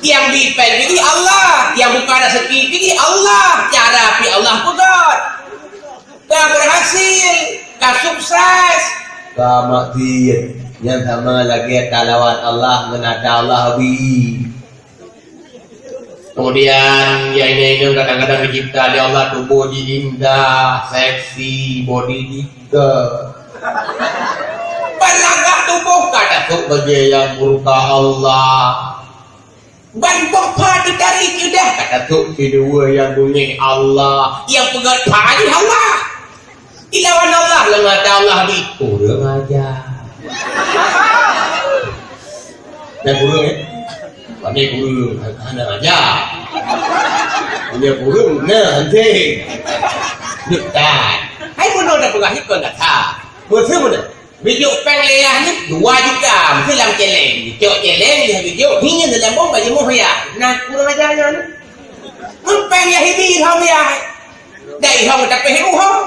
Yang dipèng ini Allah, yang buka rezeki ini Allah, cara pi Allah peugah. Ka berhasil, ka sukses. Ka maksiat, nyang sama lagèe talawan Allah ngon ata Allah bi. Kemudian, ya, inong-inong kadang-kadang dicipta oleh Allah tubuh ji indah, seksi, body tiga. Balagah tubuh ka tasok bagi yang murka Allah. Ban bapa teutarek ceudah ka tasok sidua yang bunyi Allah, yang peugah tadi Allah. Ilawan Allah, lam ata Allah di kurang aja. Dan kurang, eh? Pandai kurang, hana aja. Punya kurang, nah, nanti. Dekat. Hai, bunoe dah peugah ikon dah sa. Meusu mana? Bijok pèng lé yah nyoe dua juta, meusu lam celeng. Bijok celeng, bijok, bijok, hinya dalam bong baju moh ya. Nah, kurang aja nyan. Meusu pèng yah hibi hom yah. Dai hong tapi hu hong.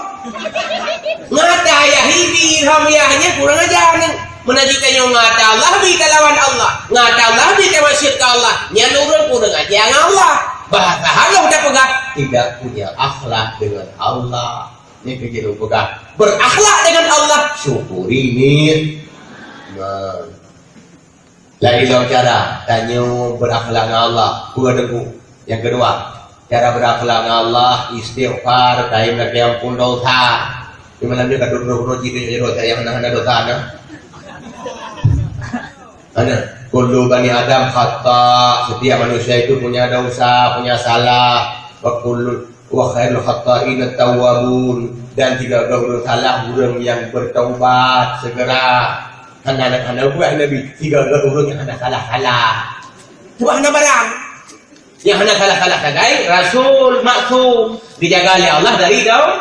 Ngata yah hibi hong yah nyan kurang ajar ni. Meunajih tanyoe ngata Allah bi talawan Allah. Ngata Allah bi tawassyut ka Allah. Nyan ureueng kurang ajar ngon Allah. Bahasa halus tapeugah, tidak punya akhlak dengan Allah. Ni keujiru peugah, berakhlak dengan Allah, syukuri nikmat. Laén lom cara tanyoe beurakhlak ngon Allah. Peue teungku? Nyang keudua, cara beurakhlak ngon Allah, istighfar, kayém lakée amphon dosa. Di malam nyoe ka droe-droe jih dosa nyang hana-hana dosa na. Hana. Kullu bani Adam khata, setiap manusia itu punya dosa, punya salah. Wa kullu, wa khairul khata'ina tawwabun. Dan tiga-tiga ureuëng salah, ureuëng yang bertaubat segera. Hana, hana buah Nabi, tiga-tiga ureuëng yang hana salah-salah. Cuma hana barang. Nyang hana salah-salah sagai, rasul maksum, dijaga lé Allah dari dau-,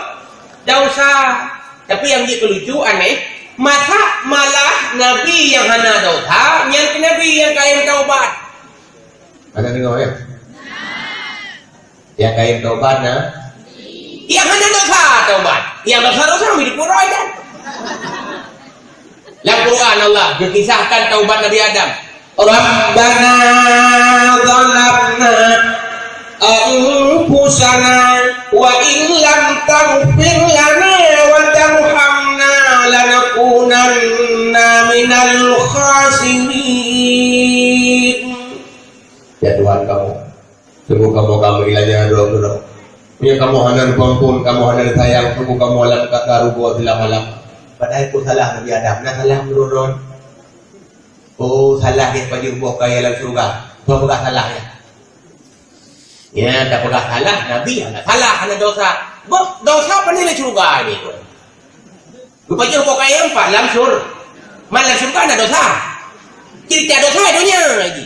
dosa. Tapi nyang jeuet keu lucu, aneh, masa malah nabi nyang hana dosa, nyang keu nabi nyang kayém taubat. Hana deungoe, ya? Nyang kayém taubat na? Nyang hana dosa taubat. Nyang dosa-dosa mi dipuroi kan? Lam Quran Allah geukisahkan taubat Nabi Adam. Rabbana zalamna anfusana wa in lam taghfir lana wa tarhamna lanakunanna minal khasirin. Ya Tuhan kamoe, sungguh kamoe ka meuilanya droe-droe. Meunyoe kamoe hana neupeuampon, kamoe hana neusayang, sungguh kamoe lam kata rugoe seulama-lama. Padahai peue salah Nabi Adam? Na salah meunurot. Oh, salah geupajoh boh kayèe lam syeuruga. Boh peugah salah nyan. Nyan tapeugah salah, Nabi hana salah, hana dosa. Boh dosa pane lam syeuruga nyan. Geupajoh boh kayèe pat lam syur-, lam syeuruga na dosa. Cit dosa donya lagi.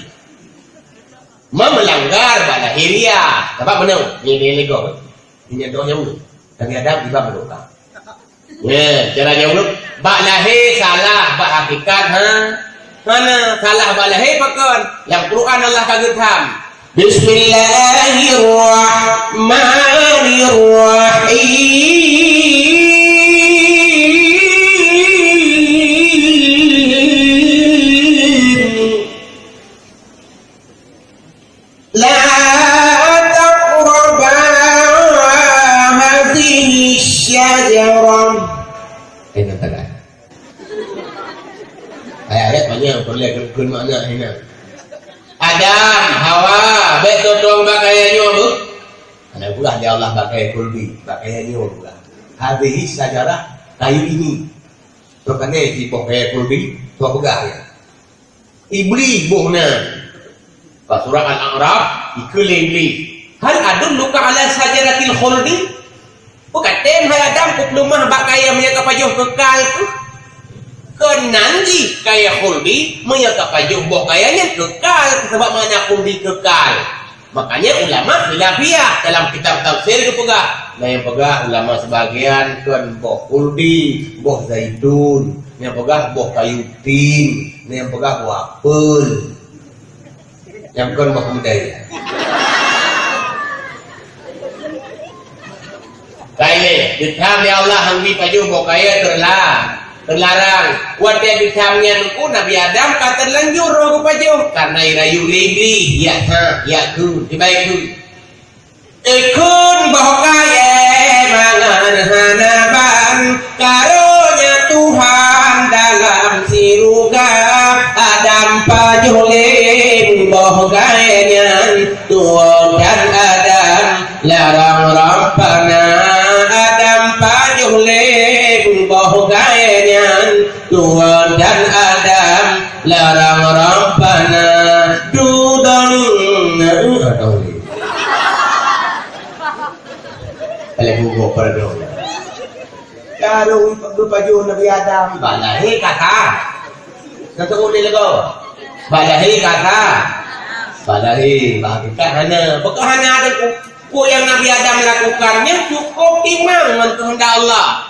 Meulanggar bak lahiriah. Sabab meunan, nyan lé gob. Nyan doh nyang Nabi Adam iban meuluka. Nyan, cara nyang ulôn, bak lahé salah, bak hakikat, ha? Hana, salah bak lahé pakon? Lam Quran Allah ka geutham. Bismillahirrahmanirrahim. La taqraba hadhihi syajarah. Eh, nak tak ada. Ayat-ayat panjang, peureulèe keu makna hinan. Adam, Hawa, bèk tutong bak kayèe nyoe, beuh. Hana peugah lé Allah bak kayèe khuldi, bak kayèe nyoe peugah. Hadhihi syajarah, kayu ini. Teukeunai siboh kayèe khuldi, soe peugah nyan? Iblih boh nyan. Bak surat Al-A'raf, ikheun lé Iblih, "Hal adulluka ala syajaratil khuldi?" Peue ka tem hai Adam kupeuleumah bak kayèe meunyo kapajoh keukal tu? Keunan jih kayèe khuldi, meunyo kapajoh boh kayèe nyan keukal, sabab makna khuldi keukal. Makanya ulama khilafiyah dalam kitab tafsir geupeugah. Na nyang peugah ulama sebagian kheun boh khuldi, boh zaitun, nyang peugah boh kayu tin, na nyang peugah boh apel. Nyang kheun boh keudai. Kailé, geutham lé Allah hana geupajoh boh kayèe teularang. Teularang. Watèe geutham nyan Teungku, Nabi Adam ka teulanjur roh geupajoh, karna jirayu lé Iblih, "Jak ha, jak kheun, kiban kheun." Ikheun boh kayèe mangat hana ban, karonya Tuhan dalam syeuruga. Adam pajoh lé boh kayèe nyan, tuwö dan Adam larang Rabbana. Adam pajoh lé boh kayèe nyan, tuwö dan Adam larang Rabbana. Dudon. Aleh bubuk pardon. Karong geupajoh Nabi Adam, bak lahé ka sa. Kata ulèe lagoe. Bak lahé ka sa. Bak lahé, bak hakikat hana. Bukon hana ada ku-, peue nyang Nabi Adam lakukan nyan cukup timang ngon keuheundak Allah.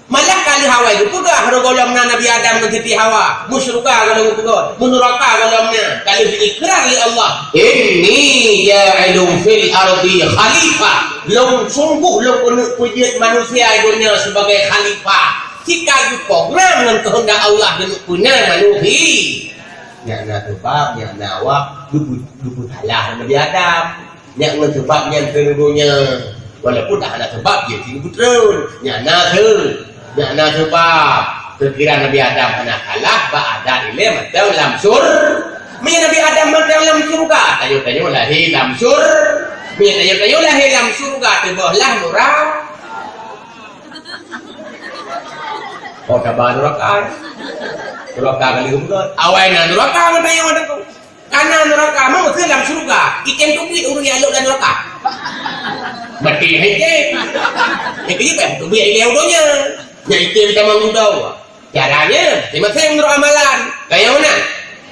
Malah ka lheueh awai geupeugah, rot gohlom na Nabi Adam ngon Siti Hawa, meusyeuruga gohlom geupeugah, meunuraka gohlom na, ka lheueh geuikrar lé Allah, "Inni ja'ilun fil ardi khalifah." Lôn sungguh lôn keuneuk peujeuet manusia di donya sebagai khalifah. Cit ka geuprogram ngon keuheundak Allah keuneuk peuna manusia. Nyan na seubab, nyan na awak geupeu-, geupeusalah Nabi Adam. Nyan ngon seubab nyan turun donya. Walaupun dak hana seubab jih geupeuturun. Nyan na seu-, nyan na seubab. Seukira Nabi Adam hana salah bak adat ilèe mantong lam sur-, Meunyoe Nabi Adam mantong lam syeuruga, tanyoe-tanyoe lahé lam syur-, meunyoe tanyoe-tanyoe lahé lam syeuruga, teuboh lah nura-, oh, taba nuraka. Nuraka ka lheueh beudôh. Awai na nuraka ngon tanyoe ada tu. Kana nuraka, meuseu lam syeuruga, item teubiet ureueng nyang lhok lam nuraka. Maté hai item. Nyang keujeuet kan teubiet ilèe u donya. Nyang item tamong u donya. Caranya, masing-masing meunurot amalan. Kaya meunan.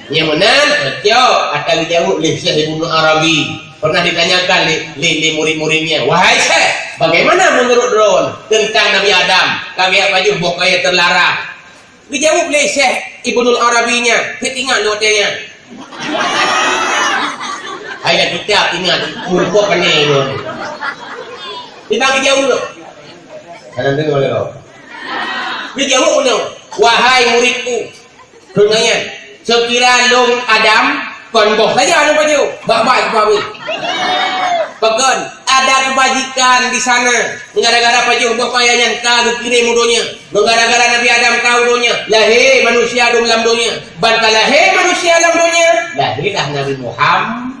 Nyang meunan, teucok ata geujaweueb lé Syekh Ibnu Arabi. Pernah ditanyakan lé, lé, lé murid-muridnya, "Wahai Syekh, bagaimana menurut droen tentang Nabi Adam? Ka geujak pajoh boh kayèe teularang." Geujaweueb lé Syekh Ibnul Arabi nyan, "Hei, ingat lôn watèe nyan." Hai dah kitab ingat, meurumpok pané nyoe. Tiba geujaweueb. Kadang deungoe lé kau. Geujaweueb nyoe, "Wahai muridku, kheun nyan, seukira lôn Adam, kon boh saja lôn pajoh, bak-bak keubah wéh. Pakon, ada kebajikan di sana. Gara-gara pajoh boh kayèe nyan ka geukirém u donya. Gara-gara Nabi Adam ka u donya, lahé manusia dum lam donya. Ban ka lahé manusia lam donya, lahélah Nabi Muham-,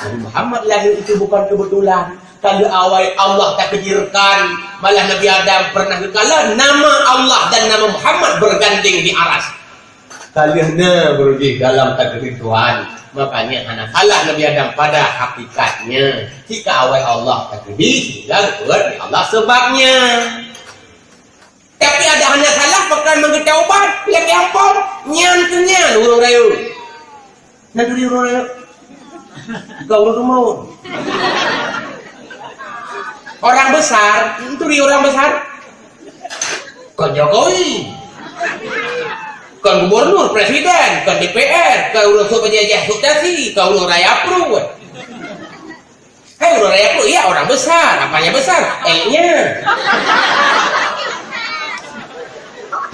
Nabi Muhammad lahé itu bukan kebetulan. Ka lheueh awai Allah takdirkan, malah Nabi Adam pernah geukalon nama Allah dan nama Muhammad bergandeng di aras. Ka lheueh na beurujih dalam takdir Tuhan. Makanya hana salah Nabi Adam pada hakikatnya. Jika awai Allah takdir, sehingga geupeugah lé Allah sebabnya. Tapi ada hana salah pakon meugeutobat, lagèe ampôn, nyan keuh nyan ureueng rayeuk. Nyan turi ureueng rayeuk. Ka ureueng rumoh. Orang besar, turi orang besar. Kon Jokowi. Kon gubernur, presiden, kon D P R, kon ureueng sôk peujajah, sôk tasi, kon ureueng raya pruet. Hai, ureueng raya pruet, iya orang besar. Apanya besar? L-nya.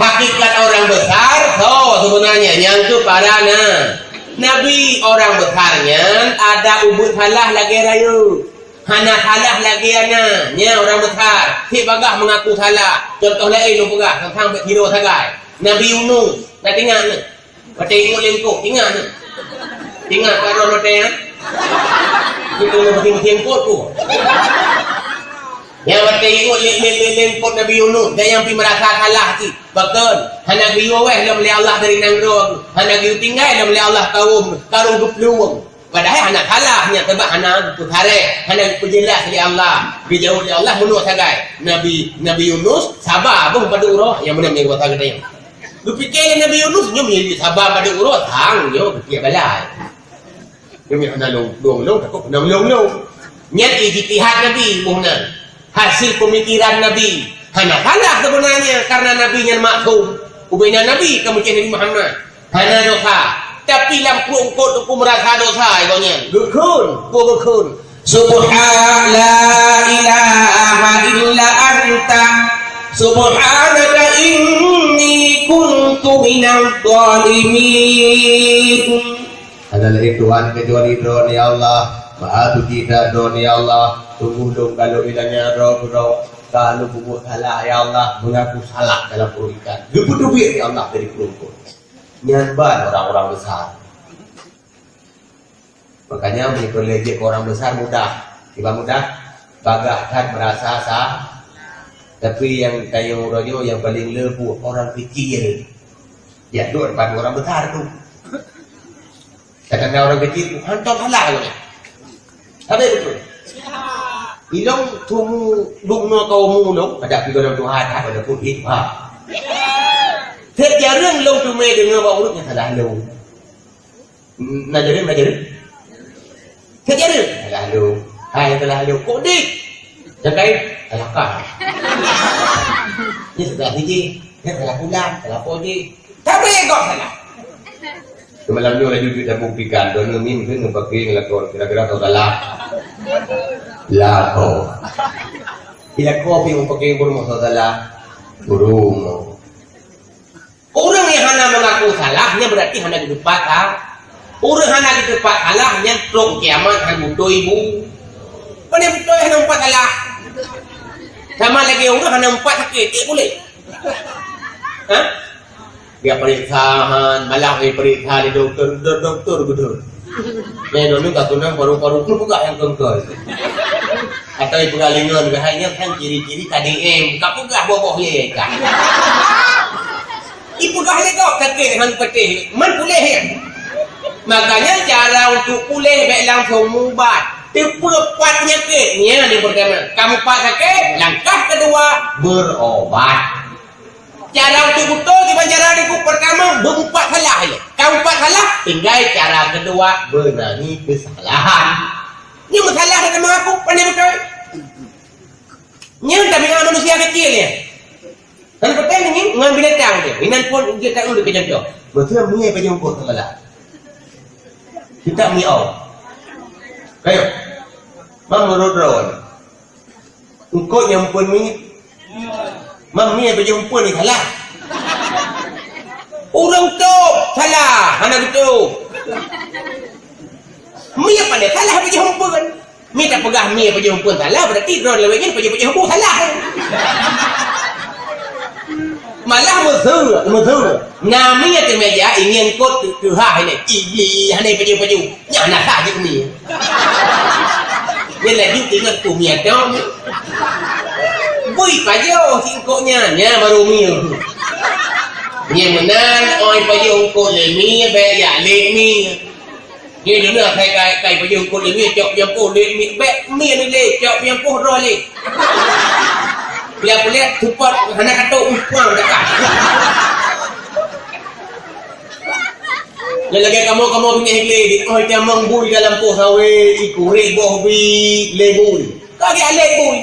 Hakikat orang besar, so, sebenarnya, nyang keu para na-, nabi orang besar nyan ada ubit salah lagèe rayeuk. Hana salah lagèe na, nyan orang besar. Cit bagah mengaku salah. Contoh laén lôn peugah, sang-sang bèk tiroe sagai. Nabi Yunus, na teuingat nyoe? Watèe ingot lé eungkôt, ingat nyoe? Ingat ka droe watèe nyan? Itu lôn meusi-meusi eungkôt tu. Nyang watèe ingot lé, lé, lé, lé eungkôt Nabi Yunus, dan nyang pi meurasa salah cit. Pakon, hana geuyue wéh lom lé Allah dari nanggroe, hana geuyue tinggai lom lé Allah kawöm, ka rhot geuplueng. Padahai hana salah, nyan sabab hana geupeusaréh, hana geupeujeulaih lé Allah. Geujaweueb lé Allah meunoe sagai. Nabi, Nabi Yunus saba boh padub uroe, nyang meunan meunyoe gata geutanyoe. Geupike lé Nabi Yunus, nyoe meunyoe saba padub uroe, sang nyoe geutiek balai. Nyoe hana lôn, lôn, lôn, takot hana lôn, lôn. Nyan ijtihad Nabi boh nyan. Hasil pemikiran Nabi. Hana salah sebenarnya, karena Nabi nyan maksum. Ubena Nabi ka meucéh Nabi Muhammad. Hana dosa. Tapi lam pruet eungkôt teungku meurasa dosa, igoe nyan. Geukheun, peue geukheun? Subha-, la ilaha illa anta. Subhanaka inni kuntu minadh dhalimin. Hana laén Tuhan kecuali Droeneuh, ya Allah. Maha suci that Droeneuh, ya Allah. Sungguh lôn ka lôn iélanyan droe keudroe, ka lôn peubuet salah, ya Allah. Meungaku salah dalam pruet ikan. Geupeuteubiet, ya Allah, dari pruet eungkôt. Nyan ban orang-orang besar. Makanya, meunyoe peureulèe jeuet keu orang besar mudah. Kiban mudah? Bagah that meurasa sa-, tapi nyang tanyoe uroe nyoe nyang paleng le buet orang kecil. Jak duek depan orang besar tu. Kadang-kadang orang kecil tu hantom salah tu. Habis betul. Ilong tumu dum no kau mulong, ada pi dalam Tuhan, ada pun hit, ha. Sejak jarang long tu mai dengar bak urut yang salah long. Na jareueng, na jareueng? Ka jareueng? Salah lôn. Hai, salah lôn. Kok dik? Sakai? Salah kah? Ni salah siji. Ni salah pulang, salah po jih. Tapi kok salah? Semalam nyoe laju jeuet tabuktikan, dona min keu ngon paké ngelakon. Kira-kira kau salah. Lakon. Ilakon pi ngon paké burung salah. Burung. Ureueng nyang hana meungaku salah, nyan beurati hana geuteupat ha. Ureueng hana geuteupat salah, nyan trok kiamat hana beutôi bu. Pane beutôi hana meupat salah? Sama lagèe ureueng hana meupat sakét, ék puléh. Ha? Dia periksa han, malah dia periksa di doktor, do-, doktor betul. Nyoe dulu ka tunang paru-paru tu peugah nyang kengkol. Atau ipeugah lingon, hai nyan kan ciri-ciri K D M, ka peugah boh-boh ye ka. Ipeugah lé kok sakét han peuteh, man puléh ya. Makanya cara untuk puléh bèk langsung mubat. Teupeupat penyakit, nyan yang pertama. Kamu pat sakét, langkah kedua berobat. Cara untuk beutôi kiban cara niku, pertama, beupat salah ilèe. Ka beupat salah, tinggai cara kedua, beunangi keusalahan. Nyoe meusalah dan mengaku, pandai beutôi. Nyan tabiat manusia kecil nyan. Kan beutôi nyan ngon binatang nyan. Inan pun dia tak urut keu contoh. Beutôi mie baju bungkôh salah. Kita mie au. Kayo. Bang urut rawan. Eungkôt nyang eumpeuen mie. Mam mie bajeueng eumpeuen ni salah. Ureueng tôb salah, hana geutôb. Mie pandai salah bajeueng eumpeuen. Mie tapeugah mie bajeueng eumpeuen salah, berarti droe lawét nyan bajeueng-bajeueng bu salah. Malah meuseue, meuseue. Na mie ateueh meja, ingieng kot teuhah ini. Ibi, hana paju-paju. Nyan na saja mie. Nyan laju ingat ku mie dong. Bui pajoh si eungkôt nyan, nyan baru mie. Nyan meunan, oi pajoh eungkôt lé mie, bèk jak lé mie. Nyan dulu kai, kai, kai pajoh eungkôt lé mie, cok nyang poh lé mie, bèk mie ni lé, cok nyang poh droe lé. Kuliah-kuliah, support, hana katok, umpang dah. Lagèe kamoe-kamoe binéh glé, di oh tamong bui dalam poh sawét, iku ribèe boh bi lé bui. Ka geujak lé bui.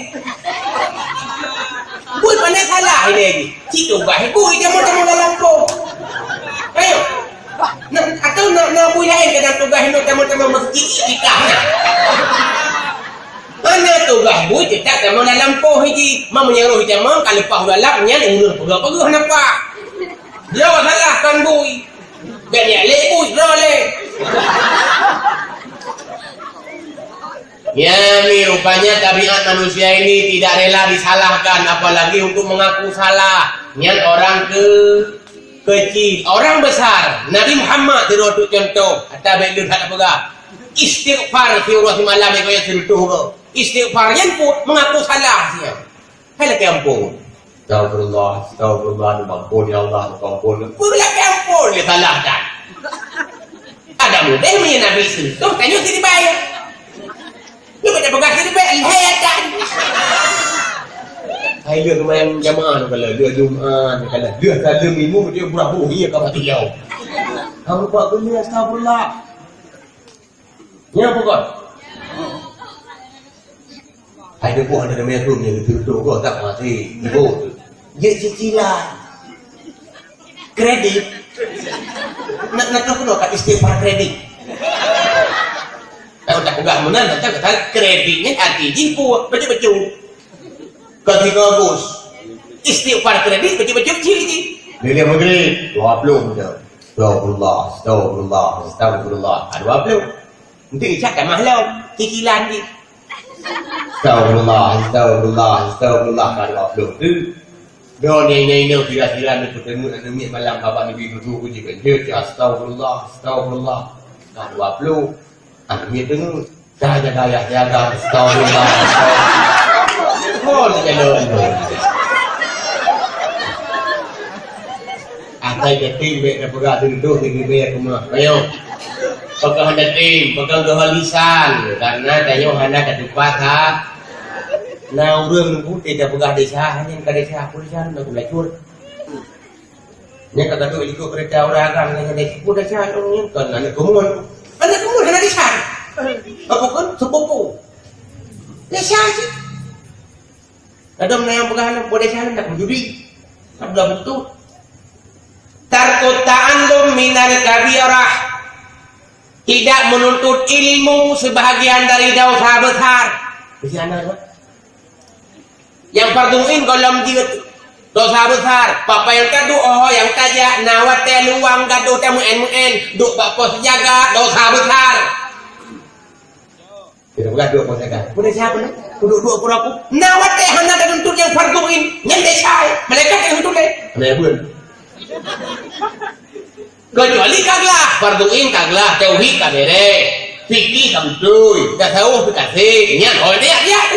Bui pandai salah ilèe jih. Cit tugaih bui tamong-tamong dalam poh. Ayo. Na, atau na, na bui laén kadang tugaih nyoe tamong-tamong meuseujid iktikaf na. Hana tugaih bui teutap tamong dalam poh jih. Meunyoe roh tamong ka leupah u dalam nyan ureueng peugah-peugah napa. Droe salah kon bui. Bèk jak lé bui, droe lé. Ya, mi, rupanya tabiat manusia ini tidak rela disalahkan, apalagi untuk mengaku salah. Nyan orang ke-, kecil. Orang besar, Nabi Muhammad sidroe teuk contoh, ata bèk lôn that peugah. Istighfar siuroe simalam, ya, kaya seureutôh uroe. Istighfar nyan pun mengaku salah siap. Hai lakèe ampôn. Astagfirullah, astagfirullah, ampôn ya Allah, ampôn. Peue lakèe ampôn lé salah dah. Ada mudeh meunyoe Nabi sentuh, tanyoe siribèe. Nyoe bèk peugah siribèe, lhèe atan. Hai lheueh seumayang jamaah nyoe kala, lheueh Jumat nyoe kala, lheueh saleuem imum dia burah buih ka mati jauh. Kamu buat geuliah, astagfirullah. Nyan pokok. Hai teupeue hana teumé keu nyan teupeue goh tak mati. Ibu. Jeuet cicilan. Kredit. Nak, nak tahu keunoe ka istighfar kredit. Tahu tak peugah meunan, tak tahu kredit nyan arti jih peue, bacut-bacut. Ka tiga Agus. Istighfar kredit, bacut-bacut cit jih. Lilih Maghrib, dua puluh macam. Astagfirullah, astagfirullah, astagfirullah. Ah, dua puluh. Nanti Isya tamah lom, cicilan jih. Astagfirullah, astagfirullah, astagfirullah. Ah, dua puluh. Tu. Dah, ni, ni, ni, kira-kira ni, ketemu aneuk miet malam, babah Nabi duduk, ku cakap, "Dia, dia, astagfirullah, astagfirullah." Ah, dua puluh. Ah, miet deungoe. Dah jaga ayah jaga, astagfirullah, astagfirullah. Oh, ni jalan tu. Atai jatim bèk tapeugah teuntèe tinggi bèk keumah. Ayo. Pakon hana tem, pakon geuhon lisan, karena tanyoe hana tatupat ha. Na ureueng neubut tapeugah desya, hana ka desya, peue desya, na gula cut. Nyan ka gadôh likot keureuta ureueng agam nyan, nyan, "Peue desya nyoe nyan?" Kon aneuk keumuen. Aneuk keumuen hana desya. Apa kon? Sepupu. Desya cit. Kadang na nyang peugah aneuk, "Peue desya nyoe?" Nak meujudi. Sabda beutôi. Tarkut ta'allum minal kabirah. Tidak menuntut ilmu sebahagian dari dosa besar. Bisi aneuk, Nyang fardhu ain gohlom jeuet, dosa besar. Papa nyang taduek, oh, nyang tajak, na watèe luwang gadôh tameu'en-meu'en, duek bak pos jaga, dosa besar. Kita peugah duek pos jaga. Peue desya nyoe? Kuduek duek pura ku. Na watèe hana tatuntut nyang fardhu ain, nyan desya. Malaikat ka tuntut lé. Hana buet. Kecuali ka glah, fardhu ain ka glah, tauhid ka beureh, fikih ka beutôi, tasawuf ka sép, nyan ho diak-diak.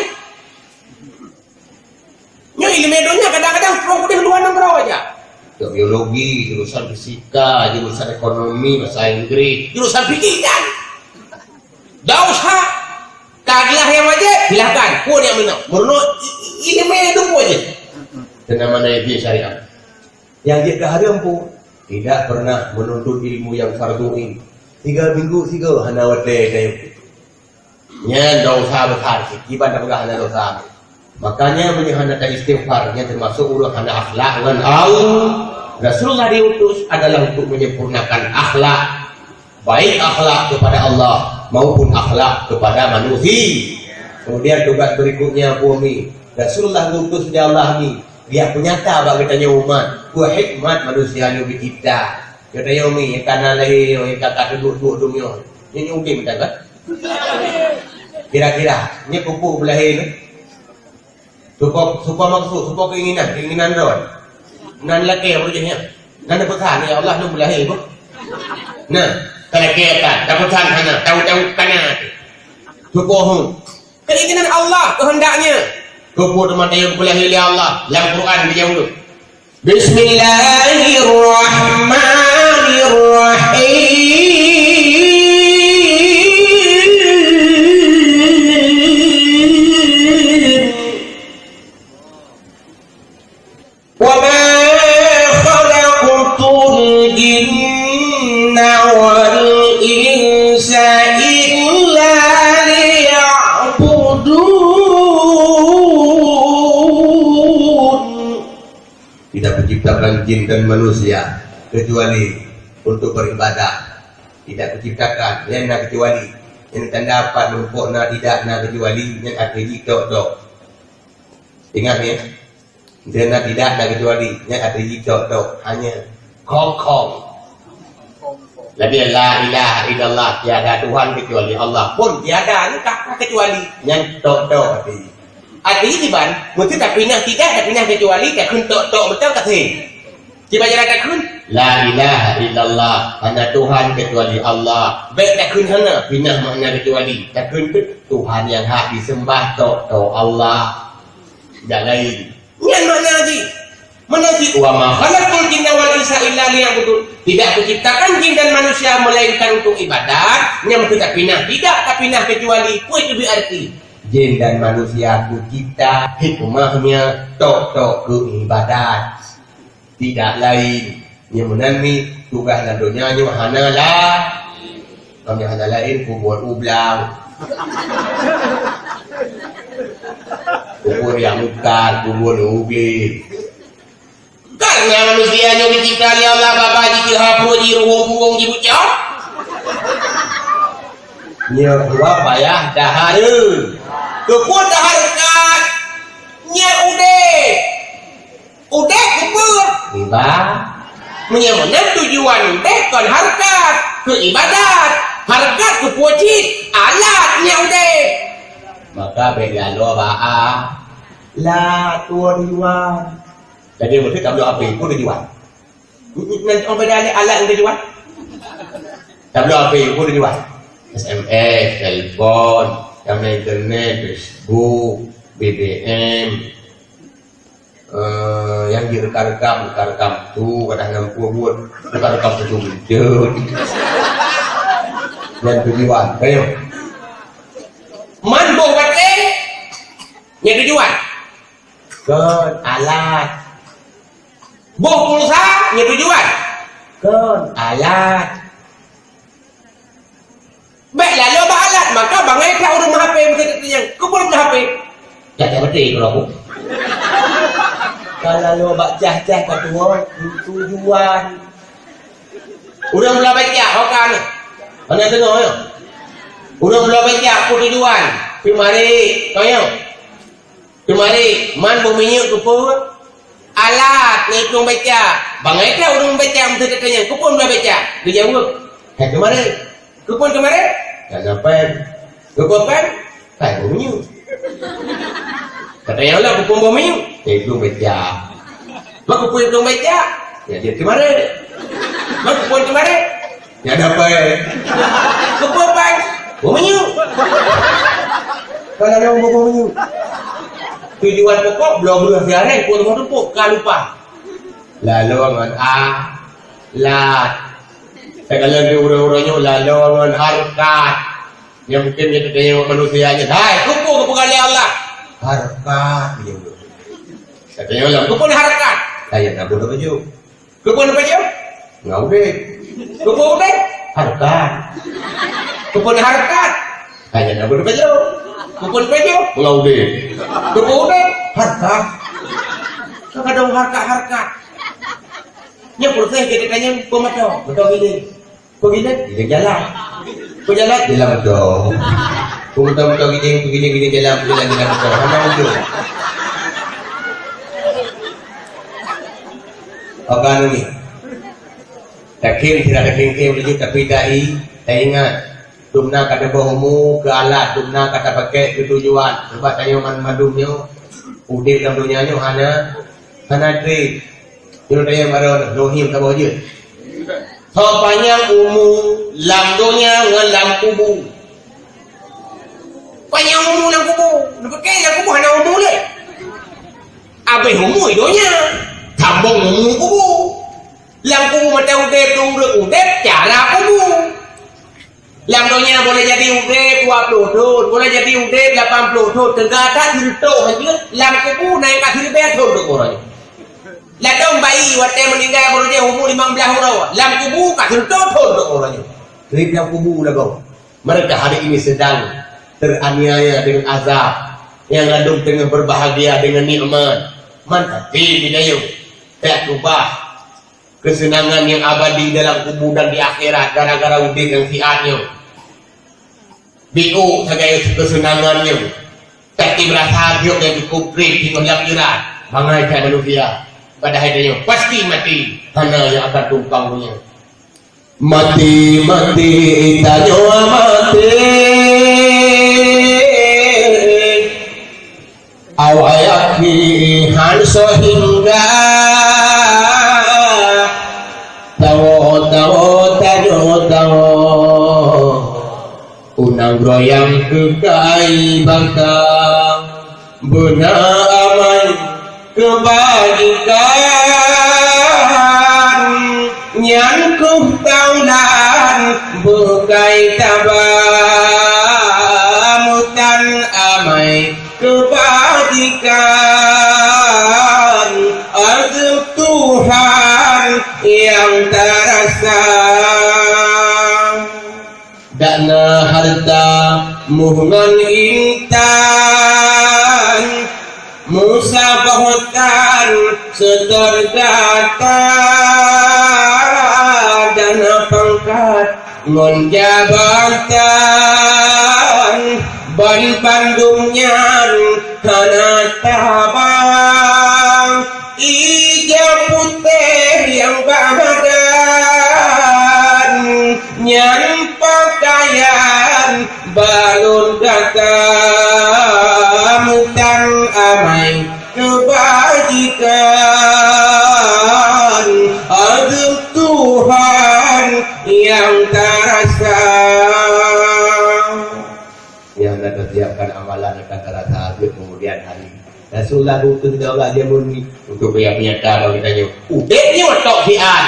Nyoe ileumèe donya kadang-kadang prong udeh luwa nanggroe aja. Biologi, jurusan fisika, jurusan ekonomi, bahasa Inggris, jurusan fikih kan. Dak usah. Ka glah nyang wajéb, silahkan. Peue nyang meunoe? Meurunoe i-, i-, ileumèe dum peue jih. Teunama na jih syariat. Nyang jeuet keu hareuem peue? Tidak pernah menuntut ilmu nyang fardhu ain. Tiga minggu sigoe hana watèe dayeuh. Nyan dosa besar cit, kiban tapeugah hana dosa. Makanya, meunyoe hana taistighfar, nyan teumasuk ureueng hana akhlak ngon Allah. Rasulullah diutus adalah untuk menyempurnakan akhlak, baik akhlak kepada Allah maupun akhlak kepada manusia. Kemudian tugas berikutnya, peue mi? Rasulullah diutus di Allah ni, dia peunyata bak geutanyoe umat, peue hikmat manusia nyoe geucipta. Geutanyoe mi, nyang ka na lahé nyoe, nyang ka, ka teuduek-duek dum nyoe. Nyoe, nyoe udeb mantong kan? Kira-kira, nyoe peue-peue beulahé nyoe? Soe po, soe po maksud, soe po keinginan, keinginan droe. Nan lakèe beureujeih nyan. Nan peugah, "Ya Allah, lôn beulahé boh." Nah, ka lakèe kan, tapeugah hana, tahu-tahu kana. Soe po hom. Keinginan Allah, kehendak-Nya. Keupeue teuma tanyoe beulahé lé Allah? Lam Quran geujaweueb. Bismillahirrahmanirrahim. Wa ma khalaqtul jinna wal insa illa liya'budun. Tidak kuciptakan jin dan manusia kecuali untuk beribadah. Tidak kuciptakan, nyan na kecuali. Nyan tanda pat meurumpok na tidak na kecuali, nyan até jih tok-tok. Ingat ya, nyan na tidak na kecuali, nyan até jih tok-tok. Hanya kong-kong. Lagèe la ilaha illallah, tiada Tuhan kecuali Allah. Pun tiada ni tak kecuali, nyan tok-tok até. Artinya kiban, meunyoe tapinah tidak, tapinah kecuali, takheun tok-tok beutôi ka sép. Kiban cara takheun, la ilaha illallah, hana Tuhan kecuali Allah. Bèk takheun hana, pinah makna kecuali. Takheun Tuhan nyang hak disembah tok-tok Allah. Jak laén. Nyan makna jih. Meunan cit, "Wa ma khalaqtul jinna wal insa illa liya'budun." Tidak kuciptakan jin dan manusia melainkan untuk ibadat, nyan meunyoe tapinah tidak, tapinah kecuali, peue teubiet arti? Jin dan manusia kucipta hikmahnya tok-tok keu ibadat. Tidak lain. Nyan meunan mi tugaih lam donya nyoe hana la-, nyoe hana lain kubuet ublang. Kubuet nyang meukat, kubuet ublang. Karena manusia nyoe dicipta lé Allah, babah jih teuhapue, jiruwong-ruwong, jibucok. Nyoe dua payah tahareukat. Keupeue tahareukat? Nyoe udeb. Udeb keupeue? Iba-, meunyoe meunan tujuan udeb kon hareukat, keu ibadat. Hareukat keupeue cit? Alat nyoe udeb. Maka bèk laloe bak a-, la tuan iwan. Jadi, meusti tabloe H P, peue tujuan? Nan cuma beda alat nyang tujuan. Tabloe H P, peue tujuan? S M S, telepon, nyang na internet, Facebook, B B M. Eh, nyang jirekam-rekam, rekam-rekam tu, kadang nyang pue buet, rekam-rekam tu beutôi. Nyan tujuan, ayo. Man boh batèe, nyan tujuan. Kon alat. Boh pulsa, nyan tujuan. Kon alat. Bèk laloe bak alat, maka bangai that ureueng meuhapé meukeusut nyang. Keupeue meuhapé? Cacat beutôi keudroe. Ka laloe bak cah-cah ka tuwoe, tujuan. Ureueng bloe becak, ho ka nyoe. Hana deungoe nyoe. Ureueng bloe becak, peue tujuan? Pih marit, ka nyoe. Teumari, man boh minyeuk keupeue? Alat ngon iplueng becak. Bangai that ureueng becak meuteutanyong, "Keupeue meulah becak?" Geujaweueb, "Hai teumari." "Keupeue teumari?" "Kana pèng." "Keupeue pèng?" "Hai boh minyeuk." Katanyong lom, "Keupeue boh minyeuk?" "Hai iplueng becak." "Bah keupeue iplueng becak?" Ya, dia teumare. Mak pun teumare. Ya, ada apa, eh? Keupeu pai? Boh minyeuk. Kalau ada boh minyeuk. Tujuan pokok, bloe-bloe siaran, pun mau tumpuk, ka lupa. Lalu ngon a, lat. Segala di urang-urang nyoe, lalu ngon harkat. Nyang mungkin jadi tanya manusia nyan, "Hai, keupeue geupeugah lé Allah?" "Harkat," dia jaweueb. Katanya Allah, "Keupeue harkat?" "Saya tak boleh baju." "Keupeue baju?" "Nggak udeh." "Keupeue udeh?" "Harkat." "Keupeue harkat?" "Saya tak boleh baju." "Keupeue baju?" "Nggak udeh." "Keupeue udeh?" "Harkat." Kadang harkat-harkat. Nyan proses kita tanya pematah, betul gini. Peugilét, gilét jalan. Peujalan, jalan beutôi. Peumeutoh-meutoh gideng, peugiling-giling jalan, peujalan, jalan beutôi. Hana ujông. Oke, anu ni. Takhém, sira takhém-khém laju, tapi tahi, taingat. Dum na ka teuboh umu keu alat, dum na ka tapakék keu tujuan. Sabab tanyoe man-, mandum nyoe, udép lam donya nyoe hana, hana treb. Nyoe tanyoe baroe nyoe, nyoe hiem saboh jeuet. Soe panyang umu lam donya ngon lam kubu? Panyang umu lam kubu. Neupike lam kubu hana umu lé. Abéh umu donya, sambong umu kubu. Lam kubu mantong udép, ureuëng udép cara kubu. Lam donya boleh jadi udép dua puluh thon, boleh jadi udép lapan puluh thon, teuga that sireutôh saja, lam kubu naik ka siribèe thon tu uroe nyoe. Ladôm bayi watèe meuninggai baru jih umu limong blaih uroe, lam kubu ka sireutôh thon tu uroe nyoe. Treb lam kubu lagoe. Mereka hari ini sedang teraniaya dengan azab, yang ladôm teungoh berbahagia dengan nikmat. Man tapi bidayuh, tak ubah. Keuseunangan nyang abadi dalam kubu dan di akhirat gara-gara udép nyang siat nyoe. Biôh sagai keuseunangan nyoe, tapi meurasa biôh nyang cukup treb singoh lam akhirat. Bangai that manusia, padahai tanyoe pasti maté, hana nyang akan tumpang donya. Maté, maté, tanyoe maté. Awai akhé han seuhingga tawoe, tawoe, tanyoe tawoe. Unang goyang keukai baka beuna amai keubajikan, nyan keuh taulan beukai taba mutan amai keubajikan, azeub Tuhan nyang tarasa. Dak na hareuta muh ngon intan, musaboh tan seutôt gata, dan pangkat ngon jabatan, ban bandum nyan hana tabang. Ija putéh nyang bahadan, nyan pakaian balon gata, mutan amai keubajikan, azeub Tuhan nyang tarasa. Nyang na tasiapkan amalan akan tarasa jeuet keumudian hari. Rasulullah geuutus lé Allah jameun nyoe untuk peunyata bagi tanyoe. Udép nyoe tok siat,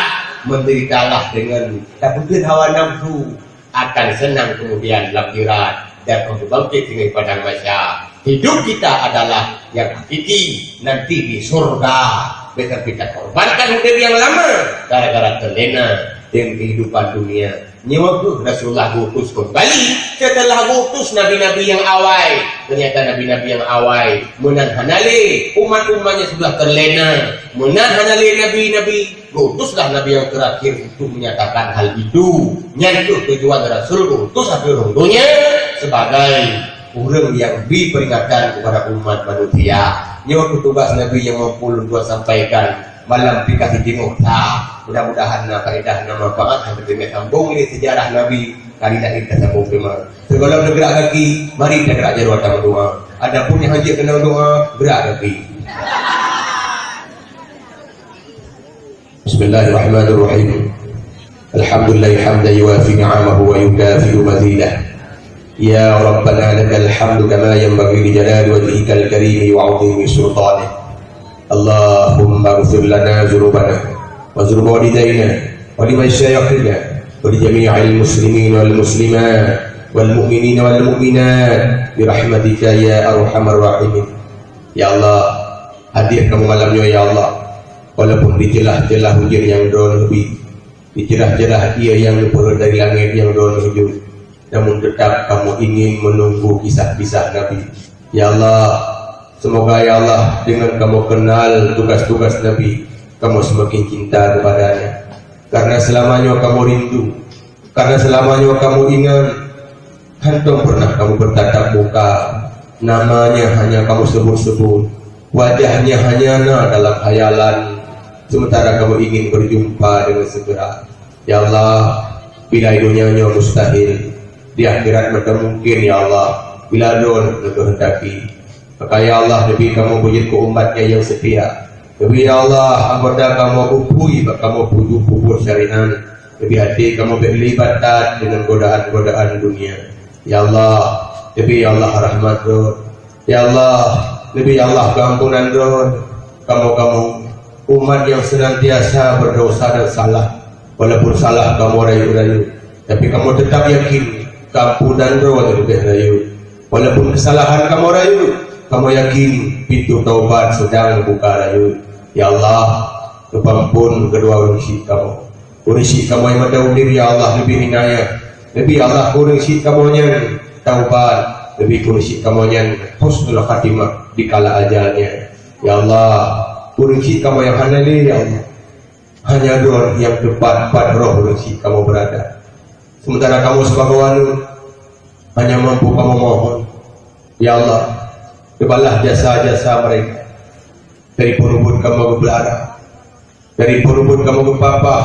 menderitalah dengan tapeugét hawa nafsu, akan senang kemudian lam akhirat dan untuk bangkit singoh padang mahsyar. Hidup kita adalah yang hakiki nanti di surga. Biarkan kita korbankan udép nyang lama gara-gara terlena dengan kehidupan dunia. Nyoe kheueh Rasulullah geuutus keumbali seuteulah geuutus nabi-nabi nyang awai. Teunyata nabi-nabi nyang awai meunan hana lé, umat-umat nyang sudah terlena meunan hana lé nabi-nabi, geuutuslah nabi nyang teurakhir untuk menyatakan hal itu. Nyan kheueh tujuan Rasul geuutus ateueh rhueng donya sebagai ureuëng nyang bri peuringatan keupada umat manusia. Nyoe kheueh tugas nabi nyang mampu lôn tuan sampaikan. Malam pih ka siteungoh sa. Mudah-mudahan na faedah, na manfaat, sampai teungoh sambong lé sejarah Nabi. Kali laén tasambong teuma. Sigohlom neugrak gaki, mari tagerak jaroe tameudoa. Adapun nyang hanjeuet keunong doa, grak gaki. Bismillahirrahmanirrahim. Alhamdulillah hamdan yuwafi ni'amahu wa yukafi'u mazidah. Ya Rabbana lakal hamdu kama yanbaghi li jalali wajhikal karimi wa 'azimi sultanik. Allahumma ighfir lana dzunubana wa dzunuba walidaina wa li masyayikhina wa li jami'il muslimin wal muslimat wal mu'minin wal mu'minat bi rahmatika ya arhamar rahimin. Ya Allah, hadir kamoe malam nyoe ya Allah. Walaupun dicelah-celah ujeuen nyang droeneuh bi, dicelah-celah ié nyang neupeurhot dari langét nyang droeneuh ujeuen, namun tetap kamoe ingin menunggu kisah-kisah Nabi. Ya Allah, semoga ya Allah dengan kamoe kenal tugas-tugas Nabi, kamoe semakin cinta kepadanya. Karena selama nyoe kamoe rindu, karena selama nyoe kamoe ingat, hántom pernah kamoe bertatap muka, namanya hanya kamoe sebut-sebut, wajahnya hanya na dalam khayalan, sementara kamoe ingin berjumpa dengan segera. Ya Allah, bila di dunia nyoe mustahil, di akhirat mantong mungkin ya Allah, bila droeneuh neukehendaki. Maka ya Allah, neubi kamoe beujeuet keu umat nyang setia. Neubi ya Allah, anggota kamoe beupui bak kamoe peubuet-peubuet syariat. Neubi até kamoe bék libat that deungon godaan-godaan dunia. Ya Allah, neubi ya Allah rahmat Droe. Ya Allah, neubi ya Allah keuampunan Droe. Kamoe-kamoe umat nyang senantiasa berdosa dan salah. Walaupun salah kamoe rayeuk-rayeuk, tapi kamoe tetap yakin keuampunan Droe leubeh rayeuk. Walaupun kesalahan kamoe rayeuk, kamoe yakin pintoe taubat sedang buka rayeuk. Ya Allah, neupeuampôn keudua ureueng syik kamoe. Ureueng syik kamoe nyang mantong udeb, ya Allah, neubi inayah. Neubi Allah keu ureueng syik kamoe nyan taubat. Neubi keu ureueng syik kamoe nyan husnul khatimah dikala ajalnya. Ya Allah, ureueng syik kamoe nyang hana lé, ya Allah. Hanya Droe nyang teumpat pat roh ureueng syik kamoe beurada. Sementara kamoe sibagoe aneuëk hanya mampu kamoe mohon, ya Allah, teubalah jasa-jasa mereka. Dari peurubuet kamoe geupeulara, dari peurubuet kamoe geupapah,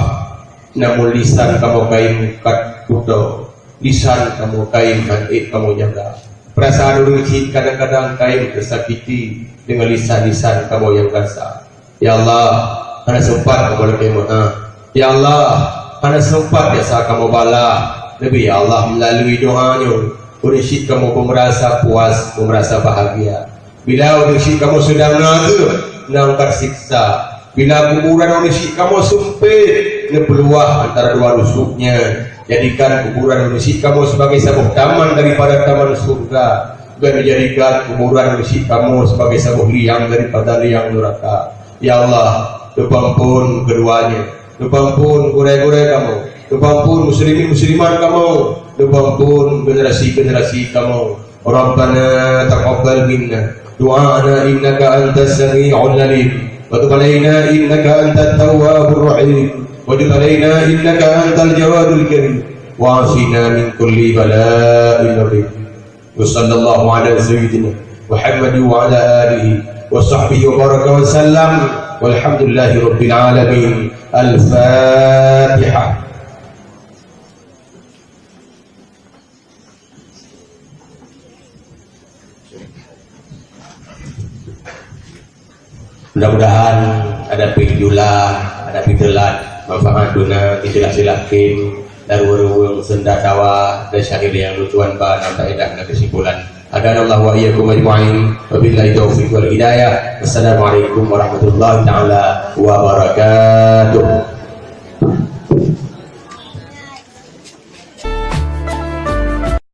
namun lisan kamoe kayém kat kuto, lisan kamoe kayém hán ék kamoe jaga. Peurasaan ureuëng syik kadang-kadang kayém teusakiti deungon lisan-lisan kamoe nyang kasa. Ya Allah, hana seumpat kamoe lakée meu'ah. Ya Allah, hana seumpat jasa kamoe balah. Neubi ya Allah, meulalui doa nyoe, ureuëng syik kamoe beumeurasa puas, beumeurasa bahagia. Bila ureuëng syik kamoe seudang na azeueb, na angkat siksa. Bila kuburan ureuëng syik kamoe seumpét, neupeuluah antara dua rusuknya. Jadikan kuburan ureuëng syik kamoe sebagai saboh taman daripada taman syurga. Dan menjadikan kuburan ureuëng syik kamoe sebagai saboh liang daripada liang neraka. Ya Allah, neupeuampôn keduanya, neupeuampôn gurée-gurée kamoe, neupeuampôn muslimin muslimat kamoe, neupeuampôn generasi-generasi kamoe. Rabbana taqabbal minna du'ana innaka antas sami'ul alim, wa tub alaina innaka antat tawwabur rahim, wa tub alaina innaka antal jawadul karim, wa afina min kulli bala'in azim. Wa sallallahu ala sayyidina Muhammad wa ala alihi wa sahbihi wa baraka wa sallam. Walhamdulillahi rabbil alamin. Al-Fatihah. Mudah-mudahan ada pih jula, ada pih teulat manfaat guna itulah silakin dan ureuëng-ureuëng seunda tawa dan syair yang lucuan ba dan faedah dan kesimpulan. Hadanallahu wa iyyakum ajma'in. Wabillahi taufiq wal hidayah. Wassalamualaikum warahmatullahi taala wabarakatuh.